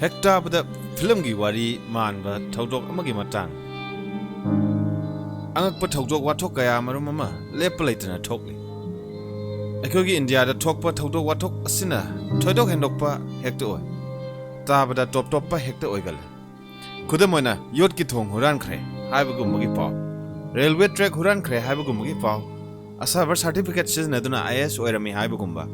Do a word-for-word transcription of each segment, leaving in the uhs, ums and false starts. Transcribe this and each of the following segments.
ꯍꯦꯛ ꯇꯥꯕꯗ ꯐꯤꯂꯝꯒꯤ ꯋꯥꯔꯤ ꯃꯥꯟꯕ ꯊꯧꯗꯣꯛ ꯑꯃꯒꯤ ꯃꯇꯥꯡ꯫ ꯑꯉꯛꯄ ꯊꯧꯗꯣꯛ ꯋꯥꯊꯣꯛ ꯀꯌꯥ ꯃꯔꯨꯝ ꯑꯃ ꯂꯦꯞꯄ ꯂꯩꯇꯅ ꯊꯣꯛꯂꯤ꯫ ꯑꯩꯈꯣꯏꯒꯤ ꯏꯟꯗꯤꯌꯥꯗ ꯊꯣꯛꯄ ꯊꯧꯗꯣꯛ ꯋꯥꯊꯣꯛ ꯑꯁꯤꯅ ꯊꯣꯏꯗꯣꯛ ꯍꯦꯟꯗꯣꯛꯄ ꯍꯦꯛꯇ ꯑꯣꯏ꯫ ꯇꯥꯕꯗ ꯇꯣꯞ ꯇꯣꯞꯄ ꯍꯦꯛꯇ ꯑꯣꯏꯒꯜꯂꯤ꯫ ꯈꯨꯗꯝ ꯑꯣꯏꯅ, ꯌꯣꯠꯀꯤ ꯊꯣꯡ ꯍꯨꯔꯥꯟꯈ꯭ꯔꯦ ꯍꯥꯏꯕꯒꯨꯝꯕꯒꯤ ꯄꯥꯎ, ꯔꯦꯜꯋꯦ ꯇ꯭ꯔꯦꯛ ꯍꯨꯔꯥꯟꯈ꯭ꯔꯦ ꯍꯥꯏꯕꯒꯨꯝꯕꯒꯤ ꯄꯥꯎ, ꯑꯁꯥꯕꯔ ꯁꯥꯔꯇꯤꯐꯤꯀꯦꯠ ꯁꯤꯖꯤꯟꯅꯗꯨꯅ ꯑꯥꯏ ꯑꯦ ꯑꯦꯁ ꯑꯣꯏꯔꯝꯃꯤ ꯍꯥꯏꯕꯒꯨꯝꯕ꯫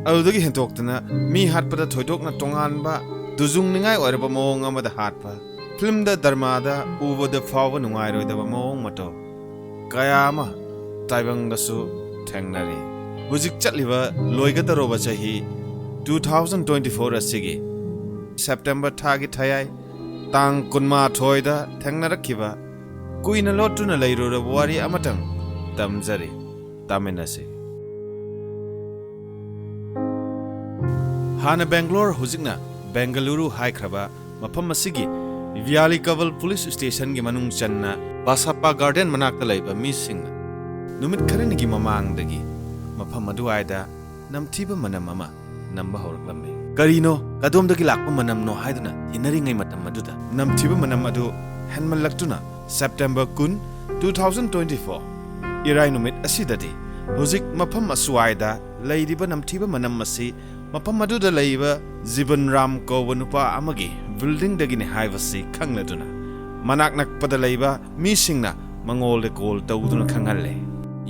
ꯑꯗꯨꯗꯒꯤ ꯍꯦꯟꯗꯣꯛꯇꯅ ꯃꯤ ꯍꯥꯠꯄꯗ ꯊꯣꯏꯗꯣꯛꯅ ꯇꯣꯉꯥꯟꯕ, ꯇꯨꯖꯨꯡꯅꯤꯡꯉꯥꯏ ꯑꯣꯏꯔꯕ ꯃꯑꯣꯡ ꯑꯃꯗ ꯍꯥꯠꯄ, ꯐꯤꯂꯝꯗ ꯗ꯭ꯔꯃꯥꯗ ꯎꯕꯗ ꯐꯥꯎꯕ ꯅꯨꯡꯉꯥꯏꯔꯣꯏꯗꯕ ꯃꯑꯣꯡ ꯃꯇꯧ ꯀꯌꯥ ꯑꯃ ꯇꯥꯏꯕꯪꯗꯁꯨ ꯊꯦꯡꯅꯔꯤ꯫ ꯍꯧꯖꯤꯛ ꯆꯠꯂꯤꯕ ꯂꯣꯏꯒꯗꯧꯔꯕ ꯆꯍꯤ two thousand twenty four ꯑꯁꯤꯒꯤ ꯁꯦꯞꯇꯦꯝꯕꯔ ꯊꯥꯒꯤ ꯊꯌꯥꯏ ꯇꯥꯡ ꯀꯨꯟꯃꯥꯊꯣꯏꯗ ꯊꯦꯡꯅꯔꯛꯈꯤꯕ ꯀꯨꯏꯅ ꯂꯣꯠꯇꯨꯅ ꯂꯩꯔꯨꯔꯕ ꯋꯥꯔꯤ ꯑꯃꯇꯪ ꯇꯝꯖꯔꯤ, ꯇꯥꯃꯤꯟꯅꯁꯤ꯫ ꯍꯥꯟꯅ ꯕꯦꯡꯒ꯭ꯂꯣꯔ, ꯍꯧꯖꯤꯛꯅ ꯕꯦꯡꯒꯂꯨꯔꯨ ꯍꯥꯏꯈ꯭ꯔꯕ ꯃꯐꯝ ꯑꯁꯤꯒꯤ ꯚꯤꯌꯥꯂꯤ ꯀꯕꯜ ꯄꯨꯂꯤꯁ ꯁ꯭ꯇꯦꯁꯟꯒꯤ ꯃꯅꯨꯡ ꯆꯟꯅ ꯕꯥꯁꯥꯄꯥ ꯒꯥꯔꯗꯦꯟ ꯃꯅꯥꯛꯇ ꯂꯩꯕ ꯃꯤꯁꯤꯡꯅ ꯅꯨꯃꯤꯠ ꯈꯔꯅꯤꯒꯤ ꯃꯃꯥꯡꯗꯒꯤ ꯃꯐꯝ ꯑꯗꯨꯋꯥꯏꯗ ꯅꯝꯊꯤꯕ ꯃꯅꯝ ꯑꯃ ꯅꯝꯕ ꯍꯧꯔꯛꯂꯝꯃꯤ꯫ ꯀꯔꯤꯅꯣ, ꯀꯗꯣꯝꯗꯒꯤ ꯂꯥꯛꯄ ꯃꯅꯝꯅꯣ ꯍꯥꯏꯗꯨꯅ ꯊꯤꯅꯔꯤꯉꯩ ꯃꯇꯝ ꯑꯗꯨꯗ ꯅꯝꯊꯤꯕ ꯃꯅꯝ ꯑꯗꯨ ꯍꯦꯟꯃꯜꯂꯛꯇꯨꯅ ꯁꯦꯞꯇꯦꯝꯕꯔ ꯀꯨꯟ, two thousand twenty four, ꯏꯔꯥꯏ ꯅꯨꯃꯤꯠ ꯑꯁꯤꯗꯗꯤ ꯍꯧꯖꯤꯛ ꯃꯐꯝ ꯑꯁꯨꯋꯥꯏꯗ ꯂꯩꯔꯤꯕ ꯅꯝꯊꯤꯕ ꯃꯅꯝ ꯑꯁꯤ ꯃꯐꯝ ꯑꯗꯨꯗ ꯂꯩꯕ ꯖꯤꯕꯟ ꯔꯥꯝ ꯀꯧꯕ ꯅꯨꯄꯥ ꯑꯃꯒꯤ ꯕꯤꯜꯗꯤꯡꯗꯒꯤꯅꯤ ꯍꯥꯏꯕꯁꯤ ꯈꯪꯂꯗꯨꯅ ꯃꯅꯥꯛ ꯅꯛꯄꯗ ꯂꯩꯕ ꯃꯤꯁꯤꯡꯅ ꯃꯉꯣꯜꯗ ꯀꯣꯜ ꯇꯧꯗꯨꯅ ꯈꯪꯍꯜꯂꯦ꯫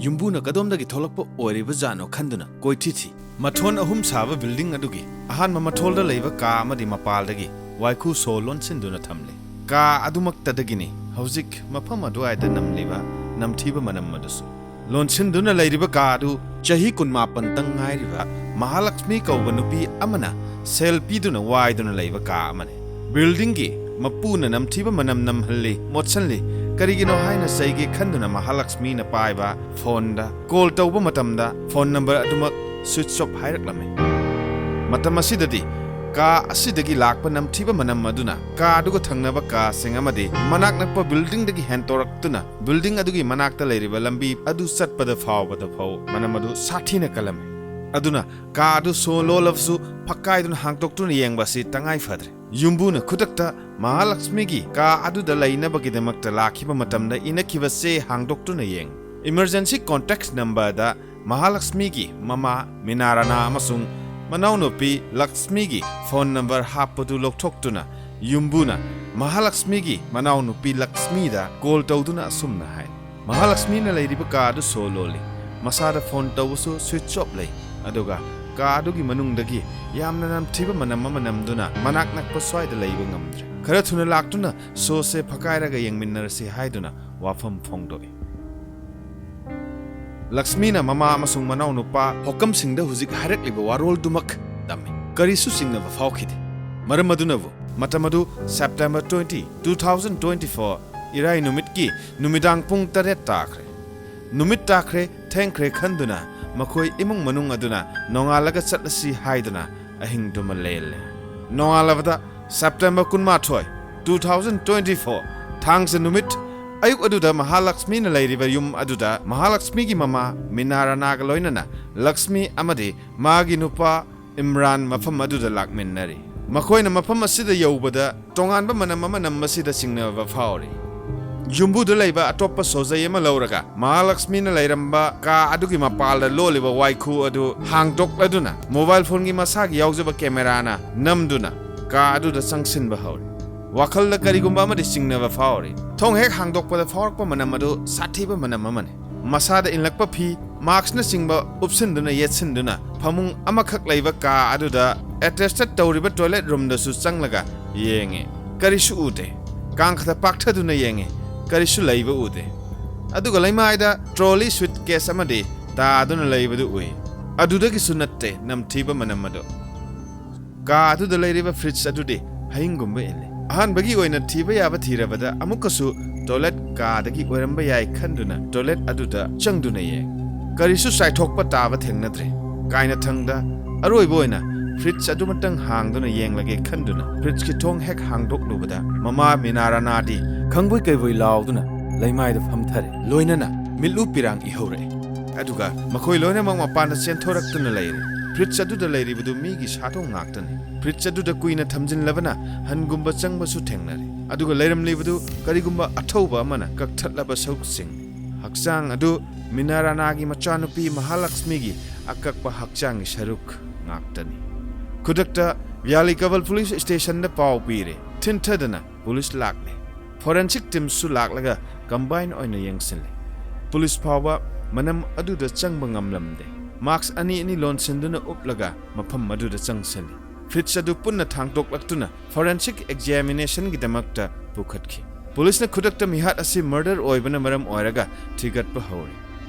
ꯌꯨꯝꯕꯨꯅ ꯀꯗꯣꯝꯗꯒꯤ ꯊꯣꯛꯂꯛꯄ ꯑꯣꯏꯔꯤꯕꯖꯥꯠꯅꯣ ꯈꯟꯗꯨꯅ ꯀꯣꯏꯊꯤ ꯊꯤ꯫ ꯃꯊꯣꯟ ꯑꯍꯨꯝ ꯁꯥꯕ ꯕꯤꯜꯗꯤꯡ ꯑꯗꯨꯒꯤ ꯑꯍꯥꯟꯕ ꯃꯊꯣꯜꯗ ꯂꯩꯕ ꯀꯥ ꯑꯃꯗꯤ ꯃꯄꯥꯜꯗꯒꯤ ꯋꯥꯏꯈꯨ ꯁꯣ ꯂꯣꯟꯁꯤꯟꯗꯨꯅ ꯊꯝꯂꯦ꯫ ꯀꯥ ꯑꯗꯨꯃꯛꯇꯗꯒꯤꯅꯤ ꯍꯧꯖꯤꯛ ꯃꯐꯝ ꯑꯗꯨꯋꯥꯏꯗ ꯅꯝꯂꯤꯕ ꯅꯝꯊꯤꯕ ꯃꯅꯝ ꯑꯗꯨꯁꯨ꯫ ꯂꯣꯟꯁꯤꯟꯗꯨꯅ ꯂꯩꯔꯤꯕ ꯀꯥ ꯑꯗꯨ ꯆꯍꯤ ꯀꯨꯟꯃꯥꯄꯟꯇꯪ ꯉꯥꯏꯔꯤꯕ ꯃꯍꯥꯂꯛꯁꯃꯤ ꯀꯧꯕ ꯅꯨꯄꯤ ꯑꯃꯅ ꯁꯦꯜ ꯄꯤꯗꯨꯅ ꯋꯥꯏꯗꯨꯅ ꯂꯩꯕ ꯀꯥ ꯑꯃꯅꯤ꯫ ꯕꯤꯜꯗꯤꯡꯒꯤ ꯃꯄꯨꯅ ꯅꯝꯊꯤꯕ ꯃꯅꯝ ꯅꯝꯍꯜꯂꯤ, ꯃꯣꯠꯁꯜꯂꯤ, ꯀꯔꯤꯒꯤꯅꯣ ꯍꯥꯏꯅ ꯆꯩꯒꯦ ꯈꯟꯗꯨꯅ ꯃꯍꯥꯂꯛꯁꯃꯤꯅ ꯄꯥꯏꯕ ꯐꯣꯟꯗ ꯀꯣꯜ ꯇꯧꯕ ꯃꯇꯝꯗ ꯐꯣꯟ ꯅꯝꯕꯔ ꯑꯗꯨꯃꯛ ꯁ꯭ꯋꯤꯆ ꯑꯣꯐ ꯍꯥꯏꯔꯛꯂꯝꯃꯤ꯫ ꯃꯇꯝ ꯑꯁꯤꯗꯗꯤ ꯀꯥ ꯑꯁꯤꯗꯒꯤ ꯂꯥꯛꯄ ꯅꯝꯊꯤꯕ ꯃꯅꯝ ꯑꯗꯨꯅ ꯀꯥ ꯑꯗꯨꯒ ꯊꯪꯅꯕ ꯀꯥꯁꯤꯡ ꯑꯃꯗꯤ ꯃꯅꯥꯛ ꯅꯛꯄ ꯕꯤꯜꯗꯤꯡꯗꯒꯤ ꯍꯦꯟꯇꯣꯔꯛꯇꯨꯅ ꯕꯤꯜꯗꯤꯡ ꯑꯗꯨꯒꯤ ꯃꯅꯥꯛꯇ ꯂꯩꯔꯤꯕ ꯂꯝꯕꯤ ꯑꯗꯨ ꯆꯠꯄꯗ ꯐꯥꯎꯕꯗ ꯐꯥꯎ ꯃꯅꯝ ꯑꯗꯨ ꯁꯥꯊꯤꯅ ꯀꯜꯂꯝꯃꯤ꯫ ꯑꯗꯨꯅ ꯀꯥ ꯑꯗꯨ ꯁꯣ ꯂꯣꯜꯂꯕꯁꯨ ꯐꯛꯀꯥꯏꯗꯨꯅ ꯍꯥꯡꯗꯣꯛꯇꯨꯅ ꯌꯦꯡꯕ ꯑꯁꯤ ꯇꯉꯥꯏ ꯐꯗ꯭ꯔꯦ꯫ ꯌꯨꯝꯕꯨꯅ ꯈꯨꯗꯛꯇ ꯃꯍꯥꯂꯛꯁꯃꯤꯒꯤ ꯀꯥ ꯑꯗꯨꯗ ꯂꯩꯅꯕꯒꯤꯗꯃꯛꯇ ꯂꯥꯛꯈꯤꯕ ꯃꯇꯝꯗ ꯏꯅꯈꯤꯕ ꯆꯦ ꯍꯥꯡꯗꯣꯛꯇꯨꯅ ꯌꯦꯡꯉꯤ꯫ Emergency contact numberꯗ ꯃꯍꯥꯂꯛꯁꯃꯤꯒꯤ ꯃꯃꯥ ꯃꯤꯅꯥꯔꯥꯅꯥ ꯑꯃꯁꯨꯡ ꯃꯅꯥꯎꯅꯨꯄꯤ ꯂꯛꯁꯃꯤꯒꯤ phone number ꯍꯥꯞꯄꯗꯨ ꯂꯧꯊꯣꯛꯇꯨꯅ ꯌꯨꯝꯕꯨꯅ ꯃꯍꯥꯂꯛꯁꯃꯤꯒꯤ ꯃꯅꯥꯎꯅꯨꯄꯤ ꯂꯛꯁꯃꯤꯗ call ꯇꯧꯗꯨꯅ ꯑꯁꯨꯝꯅ ꯍꯥꯏ, "ꯃꯍꯥꯂꯛꯁꯃꯤꯅ ꯂꯩꯔꯤꯕ ꯀꯥ ꯑꯗꯨ ꯁꯣ ꯂꯣꯜꯂꯤ꯫ ꯃꯁꯥꯗ phone ꯇꯧꯕꯁꯨ switch off ꯂꯩ꯫ ꯑꯗꯨꯒ ꯀꯥ ꯑꯗꯨꯒꯤ ꯃꯅꯨꯡꯗꯒꯤ ꯌꯥꯝꯅ ꯅꯝꯊꯤꯕ ꯃꯅꯝ ꯑꯃ ꯅꯝꯗꯨꯅ ꯃꯅꯥꯛ ꯅꯛꯄ ꯁ꯭ꯋꯥꯏꯗ ꯂꯩꯕ ꯉꯝꯗ꯭ꯔꯦ꯫ ꯈꯔ ꯊꯨꯅ ꯂꯥꯛꯇꯨꯅ ꯁꯣꯁꯦ ꯐꯛꯀꯥꯏꯔꯒ ꯌꯦꯡꯃꯤꯟꯅꯔꯁꯤ" ꯍꯥꯏꯗꯨꯅ ꯋꯥꯐꯝ ꯐꯣꯡꯗꯣꯛꯏ꯫ ꯂꯛꯁꯃꯤꯅ ꯃꯃꯥ ꯑꯃꯁꯨꯡ ꯃꯅꯥꯎꯅꯨꯄꯥ ꯍꯣꯀꯝꯁꯤꯡꯗ ꯍꯧꯖꯤꯛ ꯍꯥꯏꯔꯛꯂꯤꯕ ꯋꯥꯔꯣꯜꯗꯨꯃꯛ ꯇꯝꯃꯤ꯫ ꯀꯔꯤꯁꯨ ꯆꯤꯡꯅꯕ ꯐꯥꯎꯈꯤꯗꯦ꯫ ꯃꯔꯝ ꯑꯗꯨꯅꯕꯨ ꯃꯇꯝ ꯑꯗꯨ September twenty, two thousand twenty-four, ꯏꯔꯥꯏ ꯅꯨꯃꯤꯠꯀꯤ ꯅꯨꯃꯤꯗꯥꯡ ꯄꯨꯡ ꯇꯔꯦꯠ ꯇꯥꯈ꯭ꯔꯦ꯫ ꯅꯨꯃꯤꯠ ꯇꯥꯈ꯭ꯔꯦ, ꯊꯦꯡꯈ꯭ꯔꯦ ꯈꯟꯗꯨꯅ ꯃꯈꯣꯏ ꯏꯃꯨꯡ ꯃꯅꯨꯡ ꯑꯗꯨꯅ ꯅꯣꯡꯉꯥꯜꯂꯒ ꯆꯠꯂꯁꯤ ꯍꯥꯏꯗꯨꯅ ꯑꯍꯤꯡꯗꯨꯃ ꯂꯦꯜꯂꯦ꯫ ꯅꯣꯡꯉꯥꯜꯂꯕꯗ September ꯀꯨꯟꯃꯥꯊꯣꯏ, two thousand twenty-four, ꯊꯥꯡꯖ ꯅꯨꯃꯤꯠ ꯑꯌꯨꯛ ꯑꯗꯨꯗ ꯃꯍꯥꯂꯛꯁꯃꯤꯅ ꯂꯩꯔꯤꯕ ꯌꯨꯝ ꯑꯗꯨꯗ ꯃꯍꯥꯂꯛꯁꯃꯤꯒꯤ ꯃꯃꯥ ꯃꯤꯅꯥꯔꯥꯅꯥꯒ ꯂꯣꯏꯅꯅ ꯂꯛꯁꯃꯤ ꯑꯃꯗꯤ ꯃꯥꯒꯤ ꯅꯨꯄꯥ ꯏꯝꯔꯥꯟ ꯃꯐꯝ ꯑꯗꯨꯗ ꯂꯥꯛꯃꯤꯟꯅꯔꯤ꯫ ꯃꯈꯣꯏꯅ ꯃꯐꯝ ꯑꯁꯤꯗ ꯌꯧꯕꯗ ꯇꯣꯉꯥꯟꯕ ꯃꯅꯝ ꯑꯃ ꯅꯝꯕꯁꯤꯗ ꯆꯤꯡꯅꯕ ꯐꯥꯎꯔꯤ꯫ ꯌꯨꯝꯕꯨꯗ ꯂꯩꯕ ꯑꯇꯣꯞꯄ ꯁꯣꯖꯩ ꯑꯃ ꯂꯧꯔꯒ ꯃꯍꯥꯂꯛꯁꯃꯤꯅ ꯂꯩꯔꯝꯕ ꯀꯥ ꯑꯗꯨꯒꯤ ꯃꯄꯥꯜꯗ ꯂꯣꯜꯂꯤꯕ ꯋꯥꯏꯈꯨ ꯑꯗꯨ ꯍꯥꯡꯗꯣꯛꯂꯗꯨꯅ mobile phoneꯒꯤ ꯃꯁꯥꯒꯤ ꯌꯥꯎꯖꯕ cameraꯅ ꯅꯝꯗꯨꯅ ꯀꯥ ꯑꯗꯨꯗ ꯆꯪꯁꯤꯟꯕ ꯍꯧꯔꯤ꯫ ꯋꯥꯈꯜꯗ ꯀꯔꯤꯒꯨꯝꯕ ꯑꯃꯗꯤ ꯆꯤꯡꯅꯕ ꯐꯥꯎꯔꯤ꯫ ꯊꯣꯡ ꯍꯦꯛ ꯍꯥꯡꯗꯣꯛꯄꯗ ꯐꯥꯎꯔꯛꯄ ꯃꯅꯝ ꯑꯗꯨ ꯁꯥꯊꯤꯕ ꯃꯅꯝ ꯑꯃꯅꯤ꯫ ꯃꯁꯥꯗ ꯏꯜꯂꯛꯄ ꯐꯤ, maskꯅꯆꯤꯡꯕ ꯎꯞꯁꯤꯟꯗꯨꯅ ꯌꯦꯠꯁꯤꯟꯗꯨꯅ ꯐꯃꯨꯡ ꯑꯃꯈꯛ ꯂꯩꯕ ꯀꯥ ꯑꯗꯨꯗ attached ꯇꯧꯔꯤꯕ toilet roomꯗꯁꯨ ꯆꯪꯂꯒ ꯌꯦꯡꯉꯤ꯫ ꯀꯔꯤꯁꯨ ꯎꯗꯦ꯫ ꯀꯥꯡꯈꯗ ꯄꯥꯛꯊꯗꯨꯅ ꯌꯦꯡꯉꯤ꯫ ꯀꯔꯤꯁꯨ ꯂꯩꯕ ꯎꯗꯦ꯫ ꯑꯗꯨꯒ ꯂꯩꯃꯥꯏꯗ trolley suitcase ꯑꯃꯗꯤ ꯇꯥꯗꯨꯅ ꯂꯩꯕꯗꯨ ꯎꯏ꯫ ꯑꯗꯨꯗꯒꯤꯁꯨ ꯅꯠꯇꯦ ꯅꯝꯊꯤꯕ ꯃꯅꯝ ꯑꯗꯨ꯫ ꯀꯥ ꯑꯗꯨꯗ ꯂꯩꯔꯤꯕ fridge ꯑꯗꯨꯗꯤ ꯍꯌꯤꯡꯒꯨꯝꯕ ꯏꯜꯂꯤ꯫ ꯑꯍꯥꯟꯕꯒꯤ ꯑꯣꯏꯅ ꯊꯤꯕ ꯌꯥꯕ ꯊꯤꯔꯕꯗ ꯑꯃꯨꯛꯀꯁꯨ toilet ꯀꯥꯗꯒꯤ ꯑꯣꯏꯔꯝꯕ ꯌꯥꯏ ꯈꯟꯗꯨꯅ toilet ꯑꯗꯨꯗ ꯆꯪꯗꯨꯅ ꯌꯦꯡ꯫ ꯀꯔꯤꯁꯨ ꯆꯥꯏꯊꯣꯛꯄ ꯇꯥꯕ ꯊꯦꯡꯅꯗ꯭ꯔꯦ꯫ ꯀꯥꯏꯅꯊꯪꯗ ꯑꯔꯣꯏꯕ ꯑꯣꯏꯅ fridge ꯑꯗꯨꯃꯇꯪ ꯍꯥꯡꯗꯨꯅ ꯌꯦꯡꯂꯒꯦ ꯈꯟꯗꯨꯅ fridgeꯀꯤ ꯊꯣꯡ ꯍꯦꯛ ꯍꯥꯡꯗꯣꯛꯂꯨꯕꯗ ꯃꯃꯥ ꯃꯤꯅꯥꯔꯥꯅꯥꯗꯤ ꯈꯪꯕꯣꯏ ꯀꯩꯕꯣꯏ ꯂꯥꯎꯗꯨꯅ ꯂꯩꯃꯥꯏꯗ ꯐꯝꯊꯔꯦ꯫ ꯂꯣꯏꯅꯅ ꯃꯤꯠꯂꯨ ꯄꯤꯔꯥꯡ ꯏꯍꯧꯔꯛꯏ꯫ ꯑꯗꯨꯒ ꯃꯈꯣꯏ ꯂꯣꯏꯅꯃꯛ ꯃꯄꯥꯟꯗ ꯆꯦꯟꯊꯣꯔꯛꯇꯨꯅ ꯂꯩꯔꯦ꯫ ꯐ꯭ꯔꯤꯖ ꯑꯗꯨꯗ ꯂꯩꯔꯤꯕꯗꯨ ꯃꯤꯒꯤ ꯁꯥꯗꯣꯡ ꯉꯥꯛꯇꯅꯤ꯫ ꯐ꯭ꯔꯤꯖ ꯑꯗꯨꯗ ꯀꯨꯏꯅ ꯊꯝꯖꯤꯜꯂꯕꯅ ꯍꯟꯒꯨꯝꯕ ꯆꯪꯕꯁꯨ ꯊꯦꯡꯅꯔꯦ꯫ ꯑꯗꯨꯒ ꯂꯩꯔꯝꯂꯤꯕꯗꯨ ꯀꯔꯤꯒꯨꯝꯕ ꯑꯊꯧꯕ ꯑꯃꯅ ꯀꯛꯊꯠꯂꯕ ꯁꯔꯨꯛꯁꯤꯡ꯫ ꯍꯛꯆꯥꯡ ꯑꯗꯨ ꯃꯤꯅꯥꯔꯥꯅꯥꯒꯤ ꯃꯆꯥꯅꯨꯄꯤ ꯃꯍꯥꯂꯛꯁꯃꯤꯒꯤ ꯑꯀꯛꯄ ꯍꯛꯆꯥꯡꯒꯤ ꯁꯔꯨꯛ ꯉꯥꯛꯇꯅꯤ꯫ ꯈꯨꯗꯛꯇ ꯚ꯭ꯌꯥꯂꯤ ꯀꯕꯜ ꯄꯨꯂꯤꯁ ꯁ꯭ꯇꯦꯁꯟꯗ ꯄꯥꯎ ꯄꯤꯔꯦ꯫ ꯊꯤꯟꯊꯗꯅ ꯄꯨꯂꯤꯁ ꯂꯥꯛꯂꯦ꯫ ꯐꯣꯔꯦꯟꯁꯤꯛ ꯇꯤꯝꯁꯨ ꯂꯥꯛꯂꯒ ꯀꯝꯕꯥꯏꯟ ꯑꯣꯏꯅ ꯌꯦꯡꯁꯤꯜꯂꯦ꯫ ꯄꯨꯂꯤꯁ ꯐꯥꯎꯕ ꯃꯅꯝ ꯑꯗꯨꯗ ꯆꯪꯕ ꯉꯝꯂꯝꯗꯦ꯫ ꯃꯥꯛꯁ ꯑꯅꯤ ꯑꯅꯤ ꯂꯣꯟꯁꯤꯟꯗꯨꯅ ꯎꯞꯂꯒ ꯃꯐꯝ ꯑꯗꯨꯗ ꯆꯪꯁꯤꯜꯂꯤ꯫ ꯐ꯭ꯔꯤꯖ ꯑꯗꯨ ꯄꯨꯟꯅ ꯊꯥꯡꯗꯣꯛꯂꯛꯇꯨꯅ ꯐꯣꯔꯦꯟꯁꯤꯛ ꯑꯦꯛꯖꯥꯃꯤꯅꯦꯁꯟꯒꯤꯗꯃꯛꯇ ꯄꯨꯈꯠꯈꯤ꯫ ꯄꯨꯂꯤꯁꯅ ꯈꯨꯗꯛꯇ ꯃꯤꯍꯥꯠ ꯑꯁꯤ ꯃꯔꯗꯔ ꯑꯣꯏꯕꯅ ꯃꯔꯝ ꯑꯣꯏꯔꯒ ꯊꯤꯒꯠꯄ ꯍꯧꯔꯦ꯫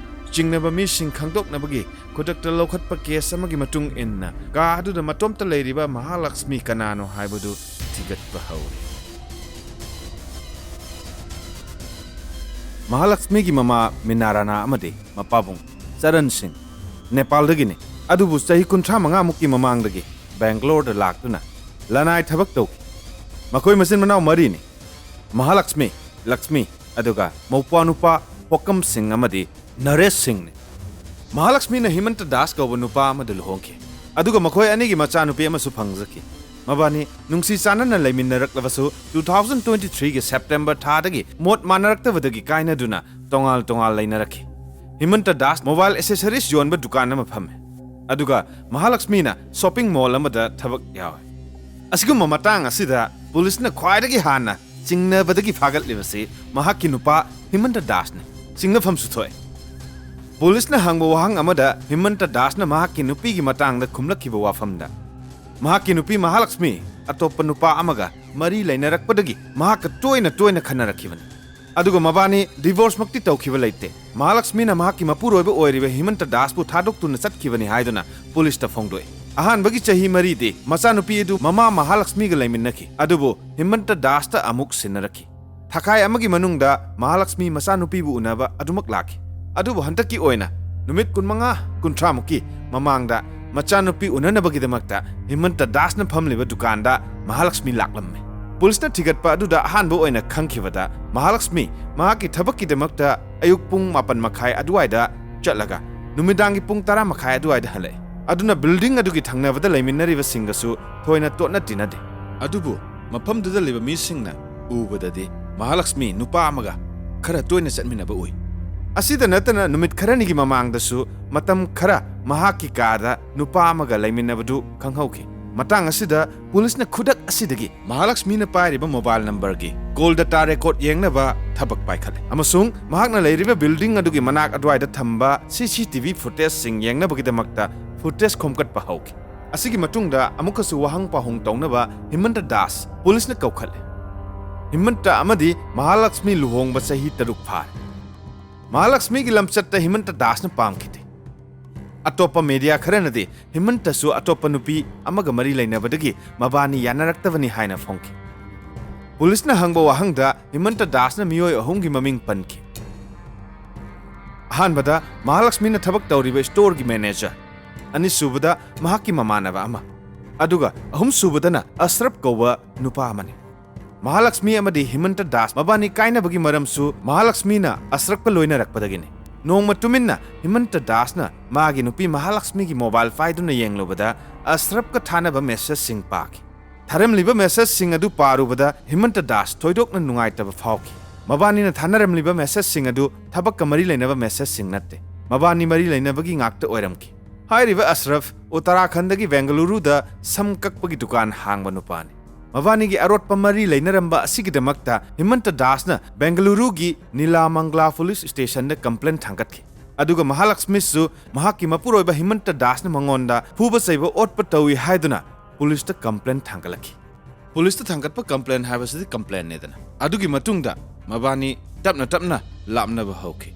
ꯆꯤꯡꯅꯕ ꯃꯤꯁꯤꯡ ꯈꯪꯗꯣꯛꯅꯕꯒꯤ ꯈꯨꯗꯛꯇ ꯂꯧꯈꯠꯄ ꯀꯦꯁ ꯑꯃꯒꯤ ꯃꯇꯨꯡ ꯏꯟꯅ ꯀꯥ ꯑꯗꯨꯗ ꯃꯇꯣꯝꯇ ꯂꯩꯔꯤꯕ ꯃꯍꯥꯂꯛꯁꯃꯤ ꯀꯅꯥꯅꯣ ꯍꯥꯏꯕꯗꯨ ꯊꯤꯒꯠꯄ ꯍꯧꯔꯦ꯫ ꯃꯍꯥꯂꯛꯁꯃꯤꯒꯤ ꯃꯃꯥ ꯃꯤꯅꯥꯔꯥꯅꯥ ꯑꯃꯗꯤ ꯃꯄꯥꯕꯨꯡ ꯆꯔꯟ ꯁꯤꯡ ꯅꯦꯄꯥꯜꯗꯒꯤꯅꯤ꯫ ꯑꯗꯨꯕꯨ ꯆꯍꯤ ꯀꯨꯟꯊ꯭ꯔꯥ ꯃꯉꯥꯃꯨꯛꯀꯤ ꯃꯃꯥꯡꯗꯒꯤ ꯕꯦꯡꯒꯂꯣꯔꯗ ꯂꯥꯛꯇꯨꯅ ꯂꯅꯥꯏ ꯊꯕꯛ ꯇꯧꯈꯤ꯫ ꯃꯈꯣꯏ ꯃꯆꯤꯟ ꯃꯅꯥꯎ ꯃꯔꯤꯅꯤ꯫ ꯃꯍꯥꯂꯛꯁꯃꯤ, ꯂꯛꯁꯃꯤ, ꯑꯗꯨꯒ ꯃꯧꯄ꯭ꯋꯥꯅꯨꯄꯥ ꯍꯣꯀꯝ ꯁꯤꯡ ꯑꯃꯗꯤ ꯅꯔꯦꯁ ꯁꯤꯡꯅꯤ꯫ ꯃꯍꯥꯂꯛꯁꯃꯤꯅ ꯍꯤꯃꯟꯇ ꯗꯥꯁ ꯀꯧꯕ ꯅꯨꯄꯥ ꯑꯃꯗ ꯂꯨꯍꯣꯡꯈꯤ, ꯑꯗꯨꯒ ꯃꯈꯣꯏ ꯑꯅꯤꯒꯤ ꯃꯆꯥꯅꯨꯄꯤ ꯑꯃꯁꯨ ꯐꯪꯖꯈꯤ꯫ ꯃꯕꯥꯅꯤ ꯅꯨꯡꯁꯤ ꯆꯥꯟꯅꯅ ꯂꯩꯃꯤꯟꯅꯔꯛꯂꯕꯁꯨ, ꯇꯨ ꯊꯥꯎꯖꯟ ꯇ꯭ꯋꯦꯟꯇꯤ ꯊ꯭ꯔꯤꯒꯤ ꯁꯦꯞꯇꯦꯝꯕꯔ ꯊꯥꯗꯒꯤ ꯃꯣꯠ ꯃꯥꯟꯅꯔꯛꯇꯕꯗꯒꯤ ꯀꯥꯏꯅꯗꯨꯅ ꯇꯣꯉꯥꯟ ꯇꯣꯉꯥꯟ ꯂꯩꯅꯔꯛꯈꯤ꯫ ꯍꯤꯃꯟꯇ ꯗꯥꯁ ꯃꯣꯕꯥꯏꯜ ꯑꯦꯁꯦꯁꯔꯤꯁ ꯌꯣꯟꯕ ꯗꯨꯀꯥꯟ ꯑꯃ ꯐꯝꯃꯤ, ꯑꯗꯨꯒ ꯃꯍꯥꯂꯛꯁꯃꯤꯅ ꯁꯣꯞꯄꯤꯡ ꯃꯣꯜ ꯑꯃꯗ ꯊꯕꯛ ꯌꯥꯎꯏ꯫ ꯑꯁꯤꯒꯨꯝꯕ ꯃꯇꯥꯡ ꯑꯁꯤꯗ ꯄꯨꯂꯤꯁꯅ ꯈ꯭ꯋꯥꯏꯗꯒꯤ ꯍꯥꯟꯅ ꯆꯤꯡꯅꯕꯗꯒꯤ ꯐꯥꯒꯠꯂꯤꯕꯁꯤ ꯃꯍꯥꯛꯀꯤ ꯅꯨꯄꯥ ꯍꯤꯃꯟꯇ ꯗꯥꯁꯅꯤ꯫ ꯆꯤꯡꯅꯐꯝꯁꯨ ꯊꯣꯛꯏ꯫ ꯄꯨꯂꯤꯁꯅ ꯍꯪꯕ ꯋꯥꯍꯪ ꯑꯃꯗ ꯍꯤꯃꯟꯇ ꯗꯥꯁꯅ ꯃꯍꯥꯛꯀꯤ ꯅꯨꯄꯤꯒꯤ ꯃꯇꯥꯡꯗ ꯈꯨꯝꯂꯛꯈꯤꯕ ꯋꯥꯐꯝꯗ, ꯃꯍꯥꯛꯀꯤ ꯅꯨꯄꯤ ꯃꯍꯥꯂꯛꯁꯃꯤ ꯑꯇꯣꯞꯄ ꯅꯨꯄꯥ ꯑꯃꯒ ꯃꯔꯤ ꯂꯩꯅꯔꯛꯄꯗꯒꯤ ꯃꯍꯥꯛꯀ ꯇꯣꯏꯅ ꯇꯣꯏꯅ ꯈꯟꯅꯔꯛꯈꯤꯕꯅꯤ꯫ ꯑꯗꯨꯒ ꯃꯕꯥꯅꯤ ꯗꯤꯚꯣꯔꯁꯃꯛꯇꯤ ꯇꯧꯈꯤꯕ ꯂꯩꯇꯦ꯫ ꯃꯍꯥꯂꯛꯁꯃꯤꯅ ꯃꯍꯥꯛꯀꯤ ꯃꯄꯨꯔꯣꯏꯕ ꯑꯣꯏꯔꯤꯕ ꯍꯤꯃꯟꯇ ꯗꯥꯁꯄꯨ ꯊꯥꯗꯣꯛꯇꯨꯅ ꯆꯠꯈꯤꯕꯅꯤ ꯍꯥꯏꯗꯨꯅ ꯄꯨꯂꯤꯁꯇ ꯐꯣꯡꯗꯣꯛꯏ꯫ ꯑꯍꯥꯟꯕꯒꯤ ꯆꯍꯤ ꯃꯔꯤꯗꯤ ꯃꯆꯥꯅꯨꯄꯤ ꯑꯗꯨ ꯃꯃꯥ ꯃꯍꯥꯂꯛꯁꯃꯤꯒ ꯂꯩꯃꯤꯟꯅꯈꯤ, ꯑꯗꯨꯕꯨ ꯍꯤꯃꯟꯇ ꯗꯥꯁꯇ ꯑꯃꯨꯛ ꯁꯤꯟꯅꯔꯛꯈꯤ꯫ ꯊꯥꯈꯥꯏ ꯑꯃꯒꯤ ꯃꯅꯨꯡꯗ ꯃꯍꯥꯂꯛꯁꯃꯤ ꯃꯆꯥꯅꯨꯄꯤꯕꯨ ꯎꯅꯕ ꯑꯗꯨꯃꯛ ꯂꯥꯛꯈꯤ꯫ ꯑꯗꯨꯕꯨ ꯍꯟꯗꯛꯀꯤ ꯑꯣꯏꯅ ꯅꯨꯃꯤꯠ ꯀꯨꯟꯃꯉꯥ, ꯀꯨꯟꯊ꯭ꯔꯥꯃꯨꯛꯀꯤ ꯃꯃꯥꯡꯗ ꯃꯆꯥꯅꯨꯄꯤ ꯎꯅꯅꯕꯒꯤꯗꯃꯛꯇ ꯍꯤꯃꯟꯇ ꯗꯥꯁꯅ ꯐꯝꯂꯤꯕ ꯗꯨꯀꯥꯟꯗ ꯃꯍꯥꯂꯛꯁꯃꯤ ꯂꯥꯛꯂꯝꯃꯤ꯫ ꯄꯨꯂꯤꯁꯅ ꯊꯤꯒꯠꯄ ꯑꯗꯨꯗ ꯑꯍꯥꯟꯕ ꯑꯣꯏꯅ ꯈꯪꯈꯤꯕꯗ, ꯃꯍꯥꯂꯛꯁꯃꯤ ꯃꯍꯥꯛꯀꯤ ꯊꯕꯛꯀꯤꯗꯃꯛꯇ ꯑꯌꯨꯛ ꯄꯨꯡ ꯃꯥꯄꯟ ꯃꯈꯥꯏ ꯑꯗꯨꯋꯥꯏꯗ ꯆꯠꯂꯒ ꯅꯨꯃꯤꯗꯥꯡꯒꯤ ꯄꯨꯡ ꯇꯔꯥ ꯃꯈꯥꯏ ꯑꯗꯨꯋꯥꯏꯗ ꯍꯜꯂꯛꯏ꯫ ꯑꯗꯨꯅ building ꯑꯗꯨꯒꯤ ꯊꯪꯅꯕꯗ ꯂꯩꯃꯤꯟꯅꯔꯤꯕꯁꯤꯡꯒꯁꯨ ꯊꯣꯏꯅ ꯇꯣꯠꯅ ꯇꯤꯟꯅꯗꯦ꯫ ꯑꯗꯨꯕꯨ ꯃꯐꯝꯗꯨꯗ ꯂꯩꯕ ꯃꯤꯁꯤꯡꯅ ꯎꯕꯗꯗꯤ ꯃꯍꯥꯂꯛꯁꯃꯤ ꯅꯨꯄꯥ ꯑꯃꯒ ꯈꯔ ꯇꯣꯏꯅ ꯆꯠꯃꯤꯟꯅꯕ ꯎꯏ꯫ ꯑꯁꯤꯗ ꯅꯠꯇꯅ ꯅꯨꯃꯤꯠ ꯈꯔꯅꯤꯒꯤ ꯃꯃꯥꯡꯗꯁꯨ ꯃꯇꯝ ꯈꯔ ꯃꯍꯥꯛꯀꯤ ꯀꯥꯗ ꯅꯨꯄꯥ ꯑꯃꯒ ꯂꯩꯃꯤꯟꯅꯕꯗꯨ ꯈꯪꯍꯧꯈꯤ꯫ ꯃꯇꯥꯡ ꯑꯁꯤꯗ ꯄꯨꯂꯤꯁꯅ ꯈꯨꯗꯛ ꯑꯁꯤꯗꯒꯤ ꯃꯍꯥꯂꯛꯁꯃꯤꯅ ꯄꯥꯏꯔꯤꯕ mobile numberꯒꯤ call data record ꯌꯦꯡꯅꯕ ꯊꯕꯛ ꯄꯥꯏꯈꯠꯂꯦ ꯑꯃꯁꯨꯡ ꯃꯍꯥꯛꯅ ꯂꯩꯔꯤꯕ building ꯑꯗꯨꯒꯤ ꯃꯅꯥꯛ ꯑꯗꯨꯋꯥꯏꯗ ꯊꯝꯕ C C T V footageꯁꯤꯡ ꯌꯦꯡꯅꯕꯒꯤꯗꯃꯛꯇ footage ꯈꯣꯝꯒꯠꯄ ꯍꯧꯈꯤ꯫ ꯑꯁꯤꯒꯤ ꯃꯇꯨꯡꯗ ꯑꯃꯨꯛꯀꯁꯨ ꯋꯥꯍꯪ ꯄꯥꯎꯍꯪ ꯇꯧꯅꯕ ꯍꯤꯃꯟꯇ ꯗꯥꯁ ꯄꯨꯂꯤꯁꯅ ꯀꯧꯈꯠꯂꯦ꯫ ꯍꯤꯃꯟꯇ ꯑꯃꯗꯤ ꯃꯍꯥꯂꯛꯁꯃꯤ ꯂꯨꯍꯣꯡꯕ ꯆꯍꯤ ꯇꯔꯨꯛ ꯐꯥꯔꯦ꯫ ꯃꯍꯥꯂꯛꯁꯃꯤꯒꯤ ꯂꯝꯆꯠꯇ ꯍꯤꯃꯟꯇ ꯗꯥꯁꯅ ꯄꯥꯝꯈꯤꯗꯦ꯫ ꯑꯇꯣꯞꯄ media ꯈꯔꯅꯗꯤ ꯍꯤꯃꯟꯇꯁꯨ ꯑꯇꯣꯞꯄ ꯅꯨꯄꯤ ꯑꯃꯒ ꯃꯔꯤ ꯂꯩꯅꯕꯗꯒꯤ ꯃꯕꯥꯅꯤ ꯌꯥꯅꯔꯛꯇꯕꯅꯤ ꯍꯥꯏꯅ ꯐꯣꯡꯈꯤ꯫ ꯄꯨꯂꯤꯁꯅ ꯍꯪꯕ ꯋꯥꯍꯪꯗ ꯍꯤꯃꯟꯇ ꯗꯥꯁꯅ ꯃꯤꯑꯣꯏ ꯑꯍꯨꯝꯒꯤ ꯃꯃꯤꯡ ꯄꯟꯈꯤ꯫ ꯑꯍꯥꯟꯕꯗ ꯃꯍꯥꯂꯛꯁꯃꯤꯅ ꯊꯕꯛ ꯇꯧꯔꯤꯕ storeꯒꯤ manager, ꯑꯅꯤꯁꯨꯕꯗ ꯃꯍꯥꯛꯀꯤ ꯃꯃꯥꯟꯅꯕ ꯑꯃ, ꯑꯗꯨꯒ ꯑꯍꯨꯝꯁꯨꯕꯗꯅ ꯑꯁ꯭ꯔꯐ ꯀꯧꯕ ꯅꯨꯄꯥ ꯑꯃꯅꯤ꯫ ꯃꯍꯥꯂꯛꯁꯃꯤ ꯑꯃꯗꯤ ꯍꯤꯃꯟꯇ ꯗꯥꯁ ꯃꯕꯥꯅꯤ ꯀꯥꯏꯅꯕꯒꯤ ꯃꯔꯝꯁꯨ ꯃꯍꯥꯂꯛꯁꯃꯤꯅ ꯑꯁ꯭ꯔꯐꯀ ꯂꯣꯏꯅꯔꯛꯄꯗꯒꯤꯅꯤ꯫ ꯅꯣꯡꯃ ꯇꯨꯃꯤꯟꯅ ꯍꯤꯃꯟꯇ ꯗꯥꯁꯅ ꯃꯥꯒꯤ ꯅꯨꯄꯤ ꯃꯍꯥꯂꯛꯁꯃꯤꯒꯤ mobile ꯄꯥꯏꯗꯨꯅ ꯌꯦꯡꯂꯨꯕꯗ ꯑꯁ꯭ꯔꯐꯀ ꯊꯥꯅꯕ messageꯁꯤꯡ ꯄꯥꯈꯤ꯫ ꯊꯥꯔꯝꯂꯤꯕ messageꯁꯤꯡ ꯑꯗꯨ ꯄꯥꯔꯨꯕꯗ ꯍꯤꯃꯟꯇ ꯗꯥꯁ ꯊꯣꯏꯗꯣꯛꯅ ꯅꯨꯡꯉꯥꯏꯇꯕ ꯐꯥꯎꯈꯤ꯫ ꯃꯕꯥꯅꯤꯅ ꯊꯥꯅꯔꯝꯂꯤꯕ messageꯁꯤꯡ ꯑꯗꯨ ꯊꯕꯛꯀ ꯃꯔꯤ ꯂꯩꯅꯕ messageꯁꯤꯡ ꯅꯠꯇꯦ꯫ ꯃꯕꯥꯅꯤ ꯃꯔꯤ ꯂꯩꯅꯕꯒꯤ ꯉꯥꯛꯇ ꯑꯣꯏꯔꯝꯈꯤ꯫ ꯍꯥꯏꯔꯤꯕ ꯑꯁ꯭ꯔꯐ ꯎꯠꯇꯔꯥꯈꯟꯗꯒꯤ ꯕꯦꯡꯒꯂꯨꯔꯨꯗ ꯁꯝ ꯀꯛꯄꯒꯤ ꯗꯨꯀꯥꯟ ꯍꯥꯡꯕ ꯅꯨꯄꯥꯅꯤ꯫ ꯃꯕꯥꯅꯤꯒꯤ ꯑꯔꯣꯠꯄ ꯃꯔꯤ ꯂꯩꯅꯔꯝꯕ ꯑꯁꯤꯒꯤꯗꯃꯛꯇ ꯍꯤꯃꯟꯇ ꯗꯥꯁꯅ ꯕꯦꯡꯒꯂꯨꯔꯨꯒꯤ ꯅꯤꯂꯥꯃꯪꯒꯂꯥ police stationꯗ complaint ꯊꯥꯡꯒꯠꯈꯤ꯫ ꯑꯗꯨꯒ ꯃꯍꯥꯂꯛꯁꯃꯤꯁꯨ ꯃꯍꯥꯛꯀꯤ ꯃꯄꯨꯔꯣꯏꯕ ꯍꯤꯃꯟꯇ ꯗꯥꯁꯅ ꯃꯉꯣꯟꯗ ꯐꯨꯕ ꯆꯩꯕ ꯑꯣꯠꯄ ꯇꯧꯏ ꯍꯥꯏꯗꯨꯅ ꯄꯨꯂꯤꯁꯇ complaint ꯊꯥꯡꯒꯠꯂꯛꯈꯤ꯫ ꯄꯨꯂꯤꯁꯇ ꯊꯥꯡꯒꯠꯄ complaint ꯍꯥꯏꯕꯁꯤꯗꯤ complaintꯅꯦꯗꯅ꯫ ꯑꯗꯨꯒꯤ ꯃꯇꯨꯡꯗ ꯃꯕꯥꯅꯤ ꯇꯞꯅ ꯇꯞꯅ ꯂꯥꯞꯅꯕ ꯍꯧꯈꯤ꯫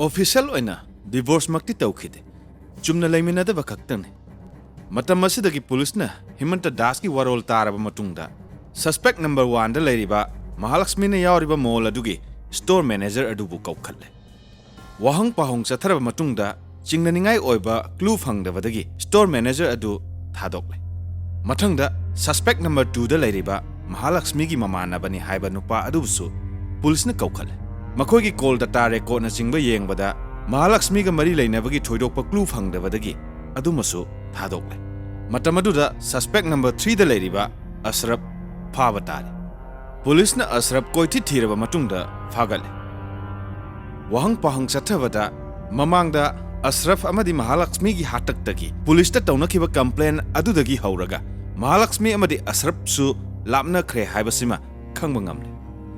Official ꯑꯣꯏꯅ divorceꯃꯛꯇꯤ ꯇꯧꯈꯤꯗꯦ꯫ ꯆꯨꯝꯅ ꯂꯩꯃꯤꯟꯅꯗꯕ ꯈꯛꯇꯪꯅꯤ꯫ ꯃꯇꯝ ꯑꯁꯤꯗꯒꯤ ꯄꯨꯂꯤꯁꯅ ꯍꯤꯃꯟꯇ ꯗꯥꯁꯀꯤ ꯋꯥꯔꯣꯜ ꯇꯥꯔꯕ ꯃꯇꯨꯡꯗ suspect number oneꯗ ꯂꯩꯔꯤꯕ ꯃꯍꯥꯂꯛꯁꯃꯤꯅ ꯌꯥꯎꯔꯤꯕ mall ꯑꯗꯨꯒꯤ store manager ꯑꯗꯨꯕꯨ ꯀꯧꯈꯠꯂꯦ꯫ ꯋꯥꯍꯪ ꯄꯥꯎꯍꯪ ꯆꯠꯊꯔꯕ ꯃꯇꯨꯡꯗ ꯆꯤꯡꯅꯅꯤꯡꯉꯥꯏ ꯑꯣꯏꯕ clue ꯐꯪꯗꯕꯗꯒꯤ store manager ꯑꯗꯨ ꯊꯥꯗꯣꯛꯂꯦ꯫ ꯃꯊꯪꯗ suspect number twoꯗ ꯂꯩꯔꯤꯕ ꯃꯍꯥꯂꯛꯁꯃꯤꯒꯤ ꯃꯃꯥꯟꯅꯕꯅꯤ ꯍꯥꯏꯕ ꯅꯨꯄꯥ ꯑꯗꯨꯕꯨꯁꯨ ꯄꯨꯂꯤꯁꯅ ꯀꯧꯈꯠꯂꯦ꯫ ꯃꯈꯣꯏꯒꯤ call data recordꯅꯆꯤꯡꯕ ꯌꯦꯡꯕꯗ ꯃꯍꯥꯂꯛꯁꯃꯤꯒ ꯃꯔꯤ ꯂꯩꯅꯕꯒꯤ ꯊꯣꯏꯗꯣꯛꯄ clue ꯐꯪꯗꯕꯗꯒꯤ ꯑꯗꯨꯃꯁꯨ ꯊꯥꯗꯣꯛꯂꯦ꯫ ꯃꯇꯝ ꯑꯗꯨꯗ suspect number threeꯗ ꯂꯩꯔꯤꯕ ꯑꯁꯔꯐ ꯐꯥꯕ ꯇꯥꯔꯤ꯫ ꯄꯨꯂꯤꯁꯅ ꯑꯁꯔꯐ ꯀꯣꯏꯊꯤ ꯊꯤꯔꯕ ꯃꯇꯨꯡꯗ ꯐꯥꯒꯠꯂꯦ꯫ ꯋꯥꯍꯪ ꯄꯥꯎꯍꯪ ꯆꯠꯊꯕꯗ ꯃꯃꯥꯡꯗ ꯑꯁꯔꯐ ꯑꯃꯗꯤ ꯃꯍꯥꯂꯛꯁꯃꯤꯒꯤ ꯍꯥꯛꯇꯛꯇꯒꯤ ꯄꯨꯂꯤꯁꯇ ꯇꯧꯅꯈꯤꯕ complaint ꯑꯗꯨꯗꯒꯤ ꯍꯧꯔꯒ ꯃꯍꯥꯂꯛꯁꯃꯤ ꯑꯃꯗꯤ ꯑꯁꯔꯐꯁꯨ ꯂꯥꯞꯅꯈ꯭ꯔꯦ ꯍꯥꯏꯕꯁꯤꯃ ꯈꯪꯕ ꯉꯝꯂꯦ꯫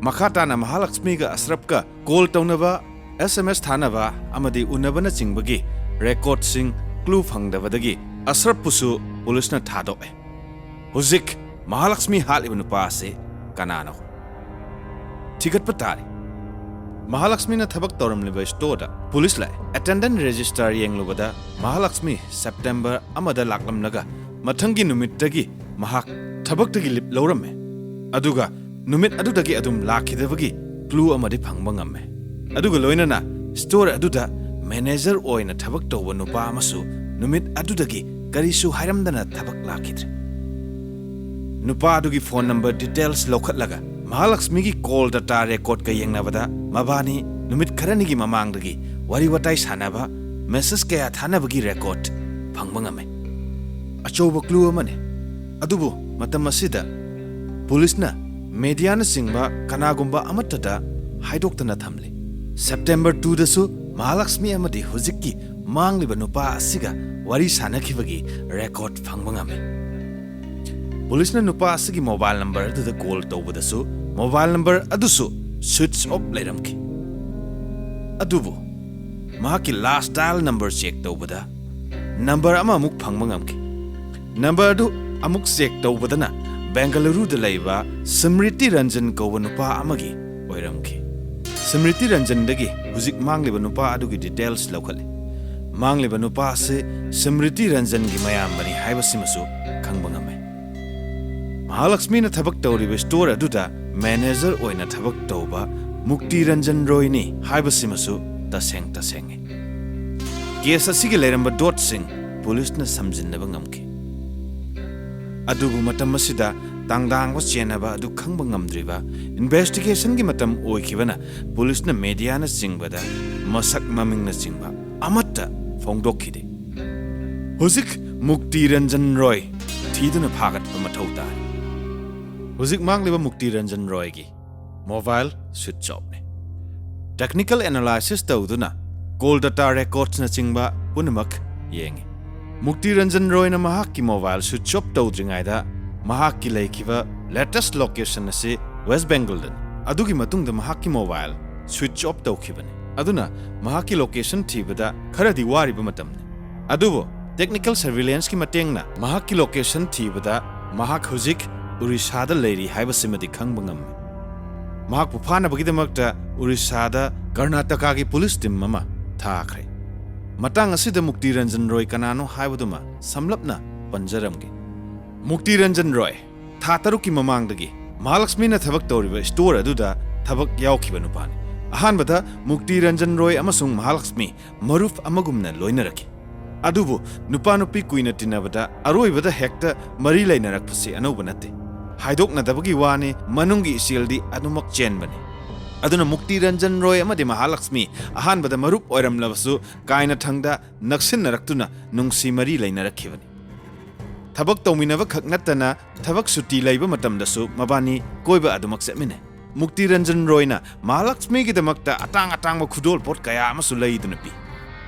ꯃꯈꯥ ꯇꯥꯅ ꯃꯍꯥꯂꯛꯁꯃꯤꯒ ꯑꯁꯔꯐꯀ call ꯇꯧꯅꯕ, S M S ꯊꯥꯅꯕ ꯑꯃꯗꯤ ꯎꯅꯕꯅꯆꯤꯡꯕꯒꯤ recordꯁꯤꯡ clue ꯐꯪꯗꯕꯗꯒꯤ ꯑꯁꯔꯐꯄꯨꯁꯨ ꯄꯨꯂꯤꯁꯅ ꯊꯥꯗꯣꯛꯑꯦ꯫ ꯍꯧꯖꯤꯛ ꯃꯍꯥꯂꯛꯁꯃꯤ ꯍꯥꯠꯂꯤꯕ ꯅꯨꯄꯥ ꯑꯁꯤ ꯀꯅꯥꯅꯣ? ꯊꯤꯒꯠꯄ ꯇꯥꯔꯤ꯫ ꯃꯍꯥꯂꯛꯁꯃꯤꯅ ꯊꯕꯛ ꯇꯧꯔꯝꯂꯤꯕ storeꯗ ꯄꯨꯂꯤꯁ ꯂꯥꯛꯑꯦ꯫ Attendance register ꯌꯦꯡꯂꯨꯕꯗ ꯃꯍꯥꯂꯛꯁꯃꯤ September ꯑꯃꯗ ꯂꯥꯛꯂꯝꯂꯒ ꯃꯊꯪꯒꯤ ꯅꯨꯃꯤꯠꯇꯒꯤ ꯃꯍꯥꯛ ꯊꯕꯛꯇꯒꯤ leave ꯂꯧꯔꯝꯃꯦ꯫ ꯑꯗꯨꯒ ꯅꯨꯃꯤꯠ ꯑꯗꯨꯗꯒꯤ ꯑꯗꯨꯝ ꯂꯥꯛꯈꯤꯗꯕꯒꯤ clue ꯑꯃꯗꯤ ꯐꯪꯕ ꯉꯝꯃꯦ꯫ ꯑꯗꯨꯒ ꯂꯣꯏꯅꯅ store ꯑꯗꯨꯗ manager ꯑꯣꯏꯅ ꯊꯕꯛ ꯇꯧꯕ ꯅꯨꯄꯥ ꯑꯃꯁꯨ ꯅꯨꯃꯤꯠ ꯑꯗꯨꯗꯒꯤ ꯀꯔꯤꯁꯨ ꯍꯥꯏꯔꯝꯗꯅ ꯊꯕꯛ ꯂꯥꯛꯈꯤꯗ꯭ꯔꯦ꯫ ꯅꯨꯄꯥ ꯑꯗꯨꯒꯤ phone number details ꯂꯧꯈꯠꯂꯒ ꯃꯍꯥꯂꯛꯁꯃꯤꯒꯤ call data recordꯀ ꯌꯦꯡꯅꯕꯗ ꯃꯕꯥꯅꯤ ꯅꯨꯃꯤꯠ ꯈꯔꯅꯤꯒꯤ ꯃꯃꯥꯡꯗꯒꯤ ꯋꯥꯔꯤ ꯋꯥꯇꯥꯏ ꯁꯥꯟꯅꯕ, message ꯀꯌꯥ ꯊꯥꯅꯕꯒꯤ record ꯐꯪꯕ ꯉꯝꯃꯦ꯫ ꯑꯆꯧꯕ clue ꯑꯃꯅꯤ꯫ ꯑꯗꯨꯕꯨ ꯃꯇꯝ ꯑꯁꯤꯗ ꯄꯨꯂꯤꯁꯅ mediaꯅꯆꯤꯡꯕ ꯀꯅꯥꯒꯨꯝꯕ ꯑꯃꯠꯇꯗ ꯍꯥꯏꯗꯣꯛꯇꯅ ꯊꯝꯂꯤ꯫ September twoꯗꯁꯨ ꯃꯍꯥꯂꯛꯁꯃꯤ ꯑꯃꯗꯤ ꯍꯧꯖꯤꯛꯀꯤ ꯃꯥꯡꯂꯤꯕ ꯅꯨꯄꯥ ꯑꯁꯤꯒ ꯋꯥꯔꯤ ꯁꯥꯟꯅꯈꯤꯕꯒꯤ record ꯐꯪꯕ ꯉꯝꯃꯤ꯫ ꯄꯨꯂꯤꯁꯅ ꯅꯨꯄꯥ ꯑꯁꯤꯒꯤ mobile number ꯑꯗꯨꯗ call ꯇꯧꯕꯗꯁꯨ mobile number ꯑꯗꯨꯁꯨ switch off ꯂꯩꯔꯝꯈꯤ꯫ ꯑꯗꯨꯕꯨ ꯃꯍꯥꯛꯀꯤ last dial number check ꯇꯧꯕꯗ number ꯑꯃ ꯑꯃꯨꯛ ꯐꯪꯕ ꯉꯝꯈꯤ꯫ Number ꯑꯗꯨ ꯑꯃꯨꯛ check ꯇꯧꯕꯗꯅ ꯕꯦꯡꯒꯂꯨꯔꯨꯗ ꯂꯩꯕ ꯁ꯭ꯃ꯭ꯔꯤꯇꯤ ꯔꯟꯖꯟ ꯀꯧꯕ ꯅꯨꯄꯥ ꯑꯃꯒꯤ ꯑꯣꯏꯔꯝꯈꯤ꯫ ꯁ꯭ꯃ꯭ꯔꯤꯇꯤ ꯔꯟꯖꯟꯗꯒꯤ ꯍꯧꯖꯤꯛ ꯃꯥꯡꯂꯤꯕ ꯅꯨꯄꯥ ꯑꯗꯨꯒꯤ details ꯂꯧꯈꯠꯂꯤ꯫ ꯃꯥꯡꯂꯤꯕ ꯅꯨꯄꯥ ꯑꯁꯤ ꯁ꯭ꯃ꯭ꯔꯤꯇꯤ ꯔꯟꯖꯟꯒꯤ ꯃꯌꯥꯝꯕꯅꯤ ꯍꯥꯏꯕꯁꯤꯃꯁꯨ ꯈꯪꯕ ꯉꯝꯃꯤ꯫ ꯃꯍꯥꯂꯛꯁꯃꯤꯅ ꯊꯕꯛ ꯇꯧꯔꯤꯕ store ꯑꯗꯨꯗ manager ꯑꯣꯏꯅ ꯊꯕꯛ ꯇꯧꯕ ꯃꯨꯛꯇꯤ ꯔꯟꯖꯟ ꯔꯣꯏꯅꯤ ꯍꯥꯏꯕꯁꯤꯃꯁꯨ ꯇꯁꯦꯡ ꯇꯁꯦꯡꯉꯤ꯫ Case ꯑꯁꯤꯒꯤ ꯂꯩꯔꯝꯕ dotꯁꯤꯡ ꯄꯨꯂꯤꯁꯅ ꯁꯝꯖꯤꯟꯅꯕ ꯉꯝꯈꯤ꯫ ꯑꯗꯨꯕꯨ ꯃꯇꯝ ꯑꯁꯤꯗ ꯇꯥꯡꯗꯥꯡꯕ ꯆꯦꯟꯅꯕ ꯑꯗꯨ ꯈꯪꯕ ꯉꯝꯗ꯭ꯔꯤꯕ investigationꯒꯤ ꯃꯇꯝ ꯑꯣꯏꯈꯤꯕꯅ ꯄꯨꯂꯤꯁꯅ mediaꯅꯆꯤꯡꯕꯗ ꯃꯁꯛ ꯃꯃꯤꯡꯅꯆꯤꯡꯕ ꯑꯃꯠꯇ ꯐꯣꯡꯗꯣꯛꯈꯤꯗꯦ꯫ ꯍꯧꯖꯤꯛ ꯃꯨꯛꯇꯤ ꯔꯟꯖꯟ ꯔꯣꯏ ꯊꯤꯗꯨꯅ ꯐꯥꯒꯠꯄ ꯃꯊꯧ ꯇꯥꯔꯤ꯫ ꯍꯧꯖꯤꯛ ꯃꯥꯡꯂꯤꯕ ꯃꯨꯛꯇꯤ ꯔꯟꯖꯟ ꯔꯣꯏꯒꯤ ꯃꯣꯕꯥꯏꯜ ꯁ꯭ꯋꯤꯆ ꯑꯣꯐꯅꯤ꯫ ꯇꯦꯛꯅꯤꯀꯦꯜ ꯑꯦꯅꯥꯂꯥꯏꯁꯤꯁ ꯇꯧꯗꯨꯅ ꯀꯣꯜ ꯗꯇꯥ ꯔꯦꯀꯣꯔꯗꯁꯅꯆꯤꯡꯕ ꯄꯨꯝꯅꯃꯛ ꯌꯦꯡꯉꯤ꯫ ꯃꯨꯛꯇꯤ ꯔꯟꯖꯟ ꯔꯣꯏꯅ ꯃꯍꯥꯛꯀꯤ ꯃꯣꯕꯥꯏꯜ ꯁ꯭ꯋꯤꯆ ꯑꯣꯐ ꯇꯧꯗ꯭ꯔꯤꯉꯩꯗ ꯃꯍꯥꯛꯀꯤ ꯂꯩꯈꯤꯕ ꯂꯦꯇꯦꯁ ꯂꯣꯀꯦꯁꯟ ꯑꯁꯤ ꯋꯦꯁ ꯕꯦꯡꯒꯜꯗꯅꯤ꯫ ꯑꯗꯨꯒꯤ ꯃꯇꯨꯡꯗ ꯃꯍꯥꯛꯀꯤ ꯃꯣꯕꯥꯏꯜ ꯁ꯭ꯋꯤꯆ ꯑꯣꯐ ꯇꯧꯈꯤꯕꯅꯤ꯫ ꯑꯗꯨꯅ ꯃꯍꯥꯛꯀꯤ ꯂꯣꯀꯦꯁꯟ ꯊꯤꯕꯗ ꯈꯔꯗꯤ ꯋꯥꯔꯤꯕ ꯃꯇꯝꯅꯤ꯫ ꯑꯗꯨꯕꯨ ꯇꯦꯛꯅꯤꯀꯦꯜ ꯁꯔꯚꯤꯂꯦꯟꯁꯀꯤ ꯃꯇꯦꯡꯅ ꯃꯍꯥꯛꯀꯤ ꯂꯣꯀꯦꯁꯟ ꯊꯤꯕꯗ ꯃꯍꯥꯛ ꯍꯧꯖꯤꯛ ꯎꯔꯤꯁꯥꯗ ꯂꯩꯔꯤ ꯍꯥꯏꯕꯁꯤꯃꯗꯤ ꯈꯪꯕ ꯉꯝꯃꯤ꯫ ꯃꯍꯥꯛꯄꯨ ꯐꯥꯅꯕꯒꯤꯗꯃꯛꯇ ꯎꯔꯤꯁꯥꯗ ꯀꯔꯅꯥꯇꯀꯥꯒꯤ ꯄꯨꯂꯤꯁ ꯇꯤꯝ ꯑꯃ ꯊꯥꯈ꯭ꯔꯦ꯫ ꯃꯇꯥꯡ ꯑꯁꯤꯗ ꯃꯨꯛꯇꯤ ꯔꯟꯖꯟ ꯔꯣꯏ ꯀꯅꯥꯅꯣ ꯍꯥꯏꯕꯗꯨꯃ ꯁꯝꯂꯞꯅ ꯄꯟꯖꯔꯝꯒꯦ꯫ ꯃꯨꯛꯇꯤ ꯔꯟꯖꯟ ꯔꯣꯏ ꯊꯥ ꯇꯔꯨꯛꯀꯤ ꯃꯃꯥꯡꯗꯒꯤ ꯃꯍꯥꯂꯛꯁꯃꯤꯅ ꯊꯕꯛ ꯇꯧꯔꯤꯕ ꯁ꯭ꯇꯣꯔ ꯑꯗꯨꯗ ꯊꯕꯛ ꯌꯥꯎꯈꯤꯕ ꯅꯨꯄꯥꯅꯤ꯫ ꯑꯍꯥꯟꯕꯗ ꯃꯨꯛꯇꯤ ꯔꯟꯖꯟ ꯔꯣꯏ ꯑꯃꯁꯨꯡ ꯃꯍꯥꯂꯛꯁꯃꯤ ꯃꯔꯨꯞ ꯑꯃꯒꯨꯝꯅ ꯂꯣꯏꯅꯔꯛꯈꯤ꯫ ꯑꯗꯨꯕꯨ ꯅꯨꯄꯥ ꯅꯨꯄꯤ ꯀꯨꯏꯅ ꯇꯤꯟꯅꯕꯗ ꯑꯔꯣꯏꯕꯗ ꯍꯦꯛꯇ ꯃꯔꯤ ꯂꯩꯅꯔꯛꯄꯁꯤ ꯑꯅꯧꯕ ꯅꯠꯇꯦ꯫ ꯍꯥꯏꯗꯣꯛꯅꯗꯕꯒꯤ ꯋꯥꯅꯤ, ꯃꯅꯨꯡꯒꯤ ꯏꯆꯦꯜꯗꯤ ꯑꯗꯨꯃꯛ ꯆꯦꯟꯕꯅꯤ꯫ ꯑꯗꯨꯅ ꯃꯨꯛꯇꯤ ꯔꯟꯖꯟ ꯔꯣꯏ ꯑꯃꯗꯤ ꯃꯍꯥꯂꯛꯁꯃꯤ ꯑꯍꯥꯟꯕꯗ ꯃꯔꯨꯞ ꯑꯣꯏꯔꯝꯂꯕꯁꯨ ꯀꯥꯏꯅꯊꯪꯗ ꯅꯛꯁꯤꯟꯅꯔꯛꯇꯨꯅ ꯅꯨꯡꯁꯤ ꯃꯔꯤ ꯂꯩꯅꯔꯛꯈꯤꯕꯅꯤ꯫ ꯊꯕꯛ ꯇꯧꯃꯤꯟꯅꯕ ꯈꯛ ꯅꯠꯇꯅ ꯊꯕꯛ ꯁꯨꯇꯤ ꯂꯩꯕ ꯃꯇꯝꯗꯁꯨ ꯃꯕꯥꯅꯤ ꯀꯣꯏꯕ ꯑꯗꯨꯃꯛ ꯆꯠꯃꯤꯟꯅꯩ꯫ ꯃꯨꯛꯇꯤ ꯔꯟꯖꯟ ꯔꯣꯏꯅ ꯃꯍꯥꯂꯛꯁꯃꯤꯒꯤꯗꯃꯛꯇ ꯑꯇꯥꯡ ꯑꯇꯥꯡꯕ ꯈꯨꯗꯣꯜ ꯄꯣꯠ ꯀꯌꯥ ꯑꯃꯁꯨ ꯂꯩꯗꯨꯅ ꯄꯤ꯫